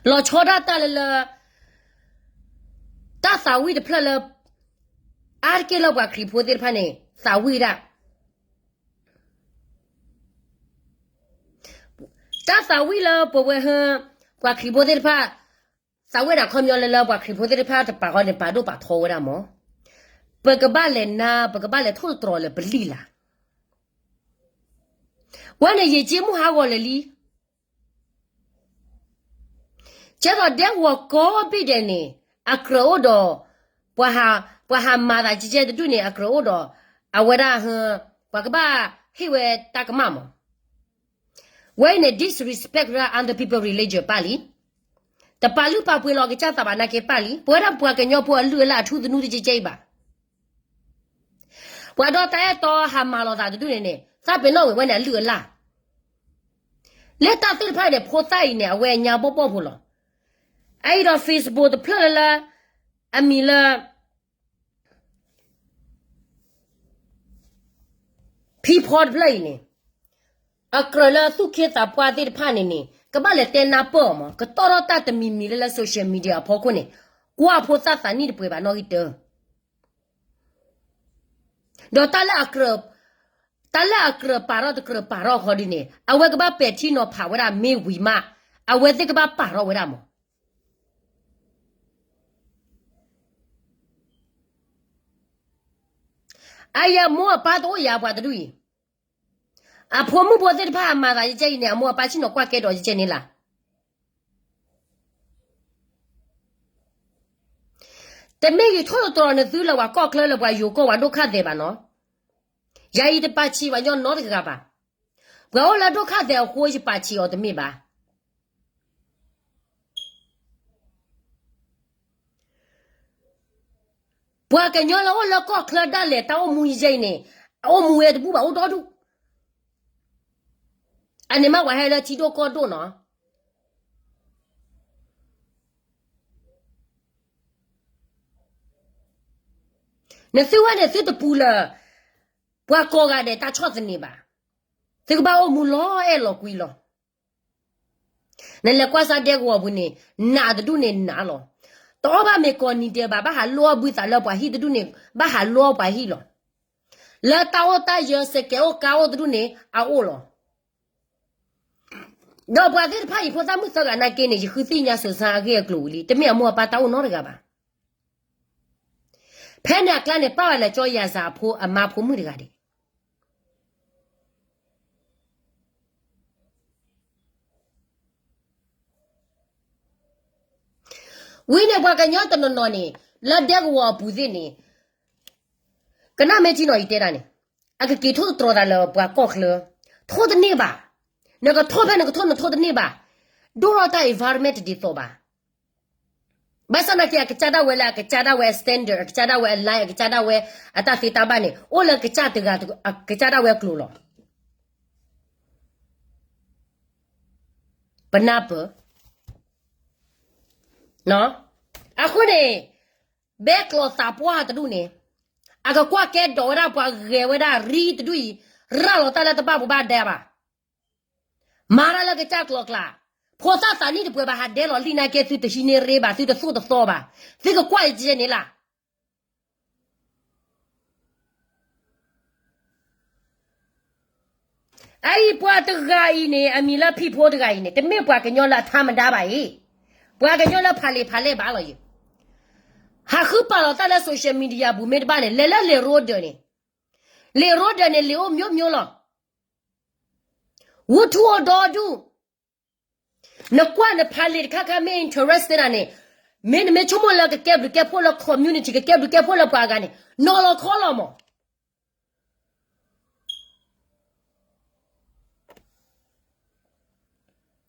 လီၤဆီဒၣ်တၢ်လၢလၢ တၢ်သးဝံၣ်တဖျၢၣ်လၢ အါတက့ၢ်လၢပှၤခရံာ်ဖိသ့ၣ်တဖၣ်န့ၣ် သးဝံၣ်ဒၣ် တၢ်သးဝံၣ်လၢပဝဲဟၢ ပှၤခရံာ်ဖိသ့ၣ်တဖၣ် သးဝံၣ်ဒၣ်ခီပညီလၢလၢပှၤခရံာ်ဖိသ့ၣ်တဖၣ်တပာ်ဃီန့ၣ် ပာ်ဒိၣ်ပာ်ထီဝဲဒၣ်မး. ပကဘၣ်လဲၤနါ ပကဘၣ်လဲၤထိၣ်သတြီၤလၢပလံၣ်လၢ်. ဝဲန့ၣ်ယံာ်က့မုၢ်ဟးဂီၤလၢာ်လံ. ကဲသိးဒဲကဝီၤကိးဘ့ၣ်ဒဲးန့ၣ် အကြၢးအိၣ်ဒီး ပှၤဟးမၤသးကဲကဲတဒူၣ်န့ၣ် အကြၢးအိၣ်ဒီး အဝဲဒၣ်ဟၢ ပှၤကဘၣ်ဟ့ၣ်ဝဲတၢ်ကမၣ်မး. ဝဲအံၤန့ၣ် disrespect ရၢ other people religion ပၢ်လံ. တပာ်လုၢ်ပာ်ပှ့ၤလီၤကစၢ်သးဘၣ်နာ်က့ပၢ်လံ. ပဝဲဒၣ်ပှၤကညီဖိအလုၢ်အလၢ်အထူသနူတကဲကဲအံၤဘၣ်. ပှၤဒီးတၢ်အဲၣ်တီဟးမၤလိာ်သးတဒူၣ်န့ၣ်န့ၣ် သးပ့ၤနီၣ်ဝဲဝဲန့ၣ်အလုၢ်အလၢ်. လၢတၢ်သ့ၣ်တဖၣ်န့ၣ် ဖိသၣ်အံၤန့ၣ် အဝဲအညါဘီၣ်ဘီၣ်ဖိလီၤ. အအံၤဒီး Facebook တဖျၢၣ်လၢလၢ အမံၤလၢ ဖံဖီတဖျၢၣ်အံၤန့ၣ် အကြၢးလၢသူၣ်က့သးပှၢ်သ့ၣ်တဖၣ်န့ၣ်န့ၣ် ကဘၣ်လဲၤတဲနၢ်ပၢၢ်အီၤမး ကတီၢ်ထီၣ်တၢ်တမံၤမံၤလၢလၢ social media အဖီခိၣ်န့ၣ် ကွၢ်ဖိသၣ်သးနံၣ်တပှဲၤဘၣ်နီၣ်ဂံၢ်တၢ ဒီးတၢ်လၢအကြၢး တၢ်လၢအကြၢးပာ်ထီၣ်တကြၢးပာ်ထီၣ်အခီဒ်န့ၣ် အဝဲကဘၣ်ပဲာ်ထံနီၤဖးဝဲဒၣ်မ့ၢ်ဝံၤမး အဝဲသ့ၣ်ကဘၣ်ပာ်ထီၣ်ဝဲဒၣ်မး. အအံၤအမိၢ်အပၢ်တအိၣ်ယၤပှၤတဒူၣ်အံၤ အဖိမုၣ်ဖိသ့ၣ်တဖၣ်အမၤသးယကဲအံၤန့ၣ် အမိၢ်အပၢ်ဆ့ၣ်နီၤကွၢ်ကဲဒီးယကဲန့ၣ်လၢ တမ့ၢ်ယထိၣ်သတြီၤနသုလၢပှၤကီၢ်ချၢလၢပှၤယိၤကီၢ် ပှၤဒိၣ်ခၣ်သဲးဘၣ်နီၤ. ယၤအံၤတပာ်ဆံးပှၤကညီနီတဂၤဘၣ်. ပှၤအိၣ်လၢဒိၣ်ခၣ်သဲးအဃိ ယပာ်ဆံးအီၤတမ့ၢ်ဘၣ်. ပှၤကညီလၢအိၣ်လၢကီၢ်ချၢဒၣ်လဲာ် တၢ်အိၣ်မူယဲအံၤန့ၣ် အအိၣ်မူဝဲတဘူၣ်ဘၣ်အိၣ်ဒီဒူၣ်. အန့ၣ်မးပှၤဟဲလၢထံဒိၣ်ကီၢ်ဒိၣ်နီၤ. နသုဝဲန့ၣ် သုတပူၤလၢ ပှၤကိးဂၤဒဲးတၢ်ဆီၣ်သနံးဘၣ်. သုကဘၣ်အိၣ်မူလီၤအဲၣ်လီၤကွံလီၤ. နလဲၤကွၢ်စၢ်ဒဲကဝီၤပူၤန့ၣ် နးတဒူၣ်န့ၣ်နးလီၤ. တအီၣ်ဘၣ်မ့ၤကိးနံၤဒဲးဘၣ် ဘၣ်ဟးလိၣ်အီၣ်ဘုသးလၢပှၤဟံၣ်တဒူၣ်န့ၣ် ဘၣ်ဟးလိၣ်အီၣ်ပှၤဟံၣ်လီၤ. လၢတၢ်အိၣ်တၢ်ယၢၤ စဲးကဲးအိၣ်ကါအိၣ်တဒူၣ်န့ၣ် အအိၣ်လီၤ. ဒီးပှၤသ့ၣ်တဖၣ်အံၤ ဖိသၣ်မုၣ်သၢဂၤနာ်က့န့ၣ် ယဃုသ့ၣ်ညါစၢၤစၢ်အဂ့ၢ်အကျိၤဝံၤလံ တမ့ၢ်အမိၢ်အပၢ်တၢ်အိၣ်နီတဂၤဘၣ်. ဖဲန့ၣ်အကျါန့ၣ် ပၢ်ဝဲလဲၤကၠီယၤစၢ်အဖိအမါဖိမုၣ်တဂၤဒံး ဝံၤန့ၣ်ပှၤကညီတနီၤနီၤန့ၣ် လၢဒဲကဝီၤအပူၤသ့ၣ်န့ၣ် ကနၣ်မ့ၢ်ထံနီၤအံၤတဲဒၣ်န့ၣ် အကက့ၤထိၣ်သတြီၤသးလၢပှၤကီၢ်ချၢ, ထိၣ်တန့ၢ်ဘၣ်, နကထိၣ်ဖဲနကထိၣ်နထိၣ်တန့ၢ်ဘၣ်, ဒိၣ်ထီၣ်တၢ် environment တဒ်သိးဘၣ်. ဘၣ်ဆၣ်နာ်က့ အကစၢ်ဒၣ်ဝဲလၢအကစၢ်ဒၣ်ဝဲအ standard အကစၢ်ဒၣ်ဝဲအ line အကစၢ်ဒၣ်ဝဲအတၢ်သ့တၢ်ဘၣ်န့ၣ် အိၣ်လၢကစၢ်တဂၤအကစၢ်ဒၣ်ဝဲအကျိၤလီၤ. ပနၢ်ပၢၢ် အဃိန့ၣ် ဘဲကျိးသးပှၢ်တဒူၣ်န့ၣ် အကကွၢ်ကဲဒိးဝဲဒၣ်ပှၤဂဲၤဝဲဒၣ်ရံတဒူၣ်အံၤ ရၤလီၤတၢ်လၢတဘၣ်ပူၤဘၣ်ဒါဘၣ်, မၤတၢ်လၢကစၢ်ကျိၤကျါ, ဖိသၣ်သးနံၣ်တပှဲၤဘၣ် ဟးဒဲလီၤလံနာ်က့ သုတဟံးန့ၢ်ရ့ဘၣ် သုတသိၣ်တသီဘၣ်, သုကကွၢ်အံၤကဲန့ၣ်လၢ အအံၤပှၤတဂၤအံၤန့ၣ် အမံၤလၢဖံးဖိတဂၤအံၤန့ၣ် တမ့ၢ်ပှၤကညီလၢအထါမဒါဘၣ်အံၤ, ပှၤကညီလၢဖးလံာ်ဖးလဲၢ်ဘၣ်လီၤယံၤ, ဟးဃုပာ်လီၤတၢ်လၢ social media ပူၤမ့ၢ်တဘၣ်န့ၣ် လဲၤလၢလံာ်ရိဒၢးန့ၣ်, လံာ်ရိဒၢးန့ၣ် လံာ်အိၣ်မျိုးမျိုးလီၤ. ဝူထူအိၣ်ဒီဒူၣ်, နကွၢ်နဖးလံာ်တခါခါမ့ၢ် interest သ့ဒၣ်န့ၣ်, မ့ၢ်နမ့ၢ်ဆိကမိၣ်လၢကကဲဘျုးကဲဖှိၣ်လၢ community ကကဲဘျုးကဲဖှိၣ်လၢပှၤဂၤန့ၣ် နီၤလီၤခီလီၤမး.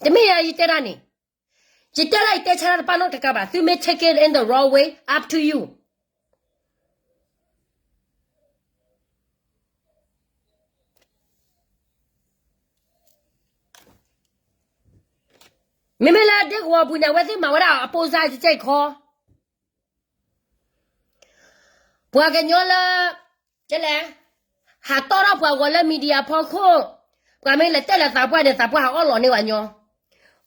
တမ့ၢ်ယၤယတဲဒၣ်န့ၣ်, ယတဲဒၣ်ယတဲဆါတၢ်တပာ်နီတကးဘၣ်, သုမ့ၢ် take it in the wrong way, up to you. မ့မ့ၢ်လၢဒဲကဝီၤပူၤန့ၣ် အဝဲသ့ၣ်မၤဝဲဒၣ်အပိၢ်စၢ်ကဲခီ, ပှၤကညီလၢ ကဲလဲၣ်, ဟးတီထီၣ်ပှၤဂီၤလၢ media ဖီခိၣ်, ပှၤမ့ၢ်လဲၤတဲလၢသးပှၢ်န့ၣ် သးပှၢ်ဟးအီၣ်လီၤန့ၢ်ဝဲညီ,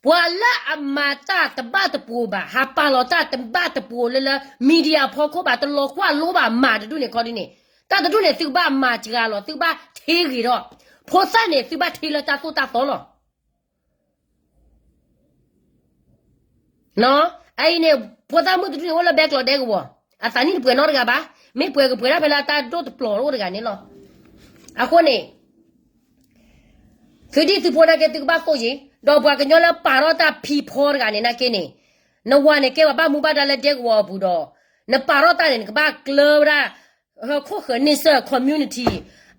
ပှၤလၢအမၤတၢ်တဘၣ်တပူၤဘၣ်, ဟးပာ်လီၤတၢ်တဘၣ်တပူၤလၢလၢ media ဖီခိၣ်ဘၣ်, တလီၤကွၢ်လိဘၣ်မၤတဒူၣ်န့ၣ်ခီဒ်န့ၣ်, တၢ်တဒူၣ်န့ၣ် သုကဘၣ်မၤစှၤလီၤ, သုကဘၣ်ထ့ဂ့ၤထီၣ်, ဖိသၣ်န့ၣ် သုဘၣ်ထ့လၢတၢ်သိၣ်တၢ်သီလီၤ. အအံၤန့ၣ် ဖိသၣ်မုၣ်တဒူၣ်န့ၣ် အိၣ်လၢဘဲကျိးဒဲကဝီၤ, အသးနံၣ်တပှဲၤနီတဂၤဘၣ်, မ့ၢ်ပှဲၤကပှဲၤဒၣ်ဖဲလၢအတၢ်ဒိၣ်တပျီၤတအိၣ်တဂၤန့ၣ်လီၤ. အဃိန့ၣ် သုဒံၣ်သုဖိနာ်က့ သုကဘၣ်သိၣ်ယံၤ, ဒီးပှၤကညီလၢပာ်ထီၣ်တၢ်ဖံးဖီတဂၤန့ၣ်နာ်က့န့ၣ်, နဝၤန့ၣ်ကဲပှၤဘၣ်မူဘၣ်ဒါလၢဒဲကဝီၤအပူၤဒီး, နပာ်ထီၣ်တၢ်န့ၣ် နကဘၣ်ကျၢဝဲဒၣ် ဟၢခိၣ်ဃၢၤန့ဆၢၣ် community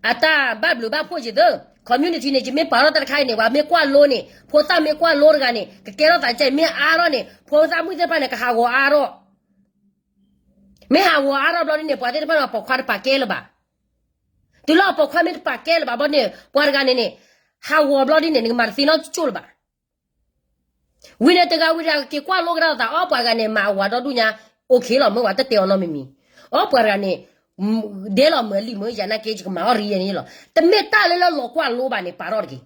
အတၢ်ဘၣ်ဘျုးဘၣ်ဖှိၣ်ယံၤသၢ, community န့ၣ် ယမ့ၢ်ပာ်ထီၣ်တၢ်တခါအံၤန့ၣ် ပှၤမ့ၢ်ကွၢ်လိန့ၣ် ဖိသၣ်မ့ၢ်ကွၢ်လိတဂၤန့ၣ် ကကဲထီၣ်သးကဲ မ့ၢ်အါထီၣ်န့ၣ် ဖိသၣ်မုၣ်သ့ၣ်တဖၣ်န့ၣ် ကဟးဂီၤအါထီၣ်, မ့ၢ်ဟးဂီၤအါထီၣ်ဘျီဒ်န့ၣ် ပှၤသ့ၣ်တဖၣ်န့ၣ် ပိာ်ခွါတပာ်ကဲလၢၤဘၣ်. တုၤလၢအပိာ်ခွါမ့ၢ်တပာ်ကဲလၢၤဘၣ်ဘျီန့ၣ် ပှၤတဂၤန့ၣ်န့ၣ် ဟးဂီၤဘျီဒ်န့ၣ် နကမၤတသ့နီတကၠိၢ်လၢၤဘၣ်. ဝံၤန့ၣ်တဂၤဝံၤတဂၤက့ၤကွၢ်လိကဒါသး အီပှၤတဂၤန့ၣ် မၤအဝၤဒီဒူၣ်ညါ okay လီၤ မ့ၢ်ဝဲတတဲအီၤနီတမံၤမံၤ, အီပှၤတဂၤန့ၣ် ဒဲလီၤမုာ်အလံာ်မုာ်ယၤနာ်က့ ယကမၤအီၣ်ရံယဲန့ၣ်လီၤ. တမ့ၢ်တၢ်လၢလၢလီၤကွၢ်လိဘၣ်န့ၣ် ပာ်ထီၣ်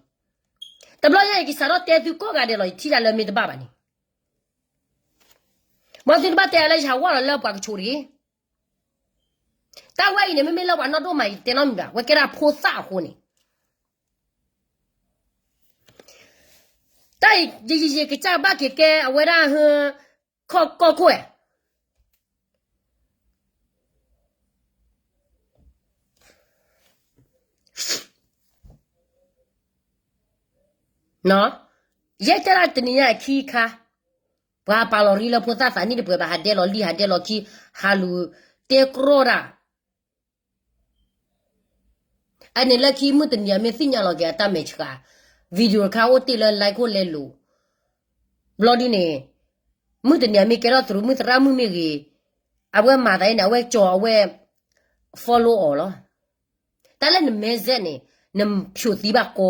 တဂ့ၤ. တဘျီညါအံၤ ယကစးထီၣ်တဲသုကိးဂၤဒဲးလီၤ ယထံၣ်တၢ်လၢမ့ၢ်တဘၣ်ဘၣ်န့ၣ် မ်သုတဘၣ်တဲလၢယဟးဝဲလီၤလၢပှၤကဆိးတဂ့ၤ. တၢ်ဝဲအံၤန့ၣ် မ့မ့ၢ်လၢပှၤနီၢ်ဒိၣ်မးအံၤ တဲနီတမံၤဘၣ်, ဝဲကဲဒၣ်ဖိသၣ်အဃိန့ၣ် တၢ်အံၤ ယယယကစၢ်ဘၣ်က့ၤကဲအဝဲဒၣ်ဟၢ ခီၣ်ကီၢ်ခိၣ်ဧါ. ယဲတဲဒၣ်တနံၤညါအခံခါ, ပှၤပာ်လီၤရံလၢဖိသၣ်သးနံၣ်တပှဲၤဘၣ် ဟးဒဲလီၤလံ ဟးဒဲလီၤခံ ဟးလူၤတဲကြီတၢ် အန့ၣ်လၢခံမုၢ်တနံၤအမ့ၢ်သ့ၣ်ညါလီၤက့ၤအတၢ်မဲာ်ဆှး video တခါအိၣ်တ့ၢ်လၢ line ခိၣ်လဲလိၤ ဘျီဒ်န့ၣ် မုၢ်တနံၤအမ့ၢ်ကဲထီၣ်သရူးမုၣ်သရၣ်မုၣ်မ့ၢ်ဂ့ၤ အဝဲမၤသးအံၤန့ၣ် အဝဲကၠီၤအဝဲ follow အီၤလီၤ. တၢ်လၢနမဲဇက်န့ၣ် နဖျိးသံဘၣ်ကီ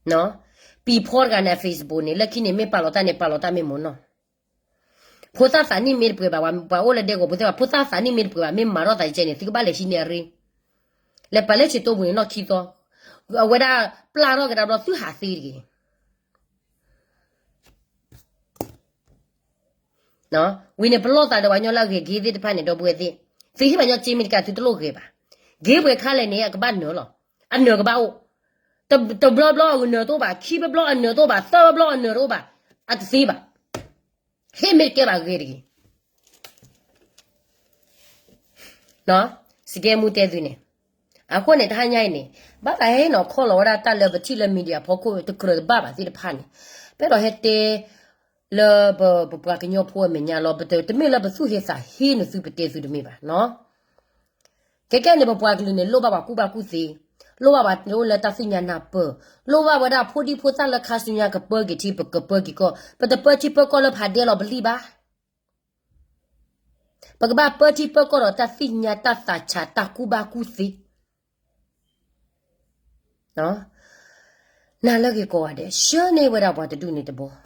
ပံၤဖီတဂၤန့ၣ် အ Facebook န့ၣ် လၢခံန့ၣ် မ့ၢ်ပာ်လီၤတၢ်န့ၣ် ပာ်လီၤတၢ်မ့ၢ်မ့ၢ်နီၢ်. ဖိသၣ်သးနံၣ်မ့ၢ်တပှဲၤဘၣ် ပှၤအိၣ်လၢဒဲကဝီၤပူၤသ့ၣ်တဖၣ် ဖိသၣ်သးနံၣ်မ့ၢ်တပှဲၤဘၣ် မ့ၢ်မၤထီၣ်သးကဲန့ၣ် သုကဘၣ်လဲၤဟံးန့ၢ်အရ့ လဲၤပာ်လၢဆံးတိပူၤန့ၣ်နီၢ်ခံသီ အဝဲဒၣ်ပျၢ်ထီၣ်ကဒါဘျီသုဟးသ့တဂ့ၤ ဝံၤန့ၣ် ပလီၢ်သးဒီးပှၤကညီလၢအဂဲၤက့ၤသ့ၣ်တဖၣ်န့ၣ် ဒီပုၢ်ဝဲၢ်သ့ၣ်, သုဟ့ၣ်ပှၤကညီစ့မ့ၢ်တကး သုတလိၣ်ဂဲၤဘၣ်. ဂ့ၤပှဲၤခါလဲၣ်န့ၣ် အကဘၣ်နၢၤလီၤ. အနၢၤကဘၣ်အိၣ်. တဘျီဘျီအနၢၤတအိၣ်ဘၣ်, ခံဘျီဘျီအနၢၤတအိၣ်ဘၣ်, သၢဘျီဘျီအနၢၤတအိၣ်ဘၣ်, အတသ့ဘၣ်. ဟ့ၣ်မ့ၢ်တကဲဘၣ်ဂ့ၤတဂ့ၤ. စကဲမူတဲသုန့ၣ်, အဃိန့ၣ် တဟါညါအံၤန့ၣ် ဘၣ်သးဟဲဟ့ၣ်နီၤခီလီၤဝဲဒၣ် တၢ်လၢပထံၣ်လၢ media ဖီခိၣ် တကြၢးတဘၣ်ဘၣ်သ့ၣ်တဖၣ်န့ၣ်, ပအဲၣ်ဒိးဟဲတဲ လၢပပှၤကညီဖိအမဲာ်ညါလီၤ. တမ့ၢ်လၢပသူၣ်ဟ့သးဟ့နသု ပတဲသုတမ့ၢ်ဘၣ်နီၤ. ကဲကဲန့ၣ် ပပှၤကလုာ်န့ၣ် လိၣ်ဘၣ်ပှၤကူၣ်ဘၣ်ကူၣ်သ့, လိၣ်ဘၣ်ပှၤအိၣ်လၢတၢ်သ့ၣ်ညါနၢ်ပၢၢ်, လိၣ်ဘၣ်ဝဲဒၣ်ဖိဒံဖိသၣ်လၢခါဆူညါကပၢက့ၤထံ ပကပၢက့ၤကီၢ်, ပတပၢထံပၢကီၢ်လၢဖးဒဲလီၤ ပလံၣ်ဘၣ်. ပကဘၣ်ပၢထံပၢကီၢ်ဒီးတၢ်သ့ၣ်ညါ တၢ်သးဆး တၢ်ကူၣ်ဘၣ်ကူၣ်သ့ နၤလၢဂ့ၤကိးဂၤဒဲး ဆှၢန့ၢ်ဝဲဒၣ်ပှၤတဒူၣ်န့ၣ်တဘီ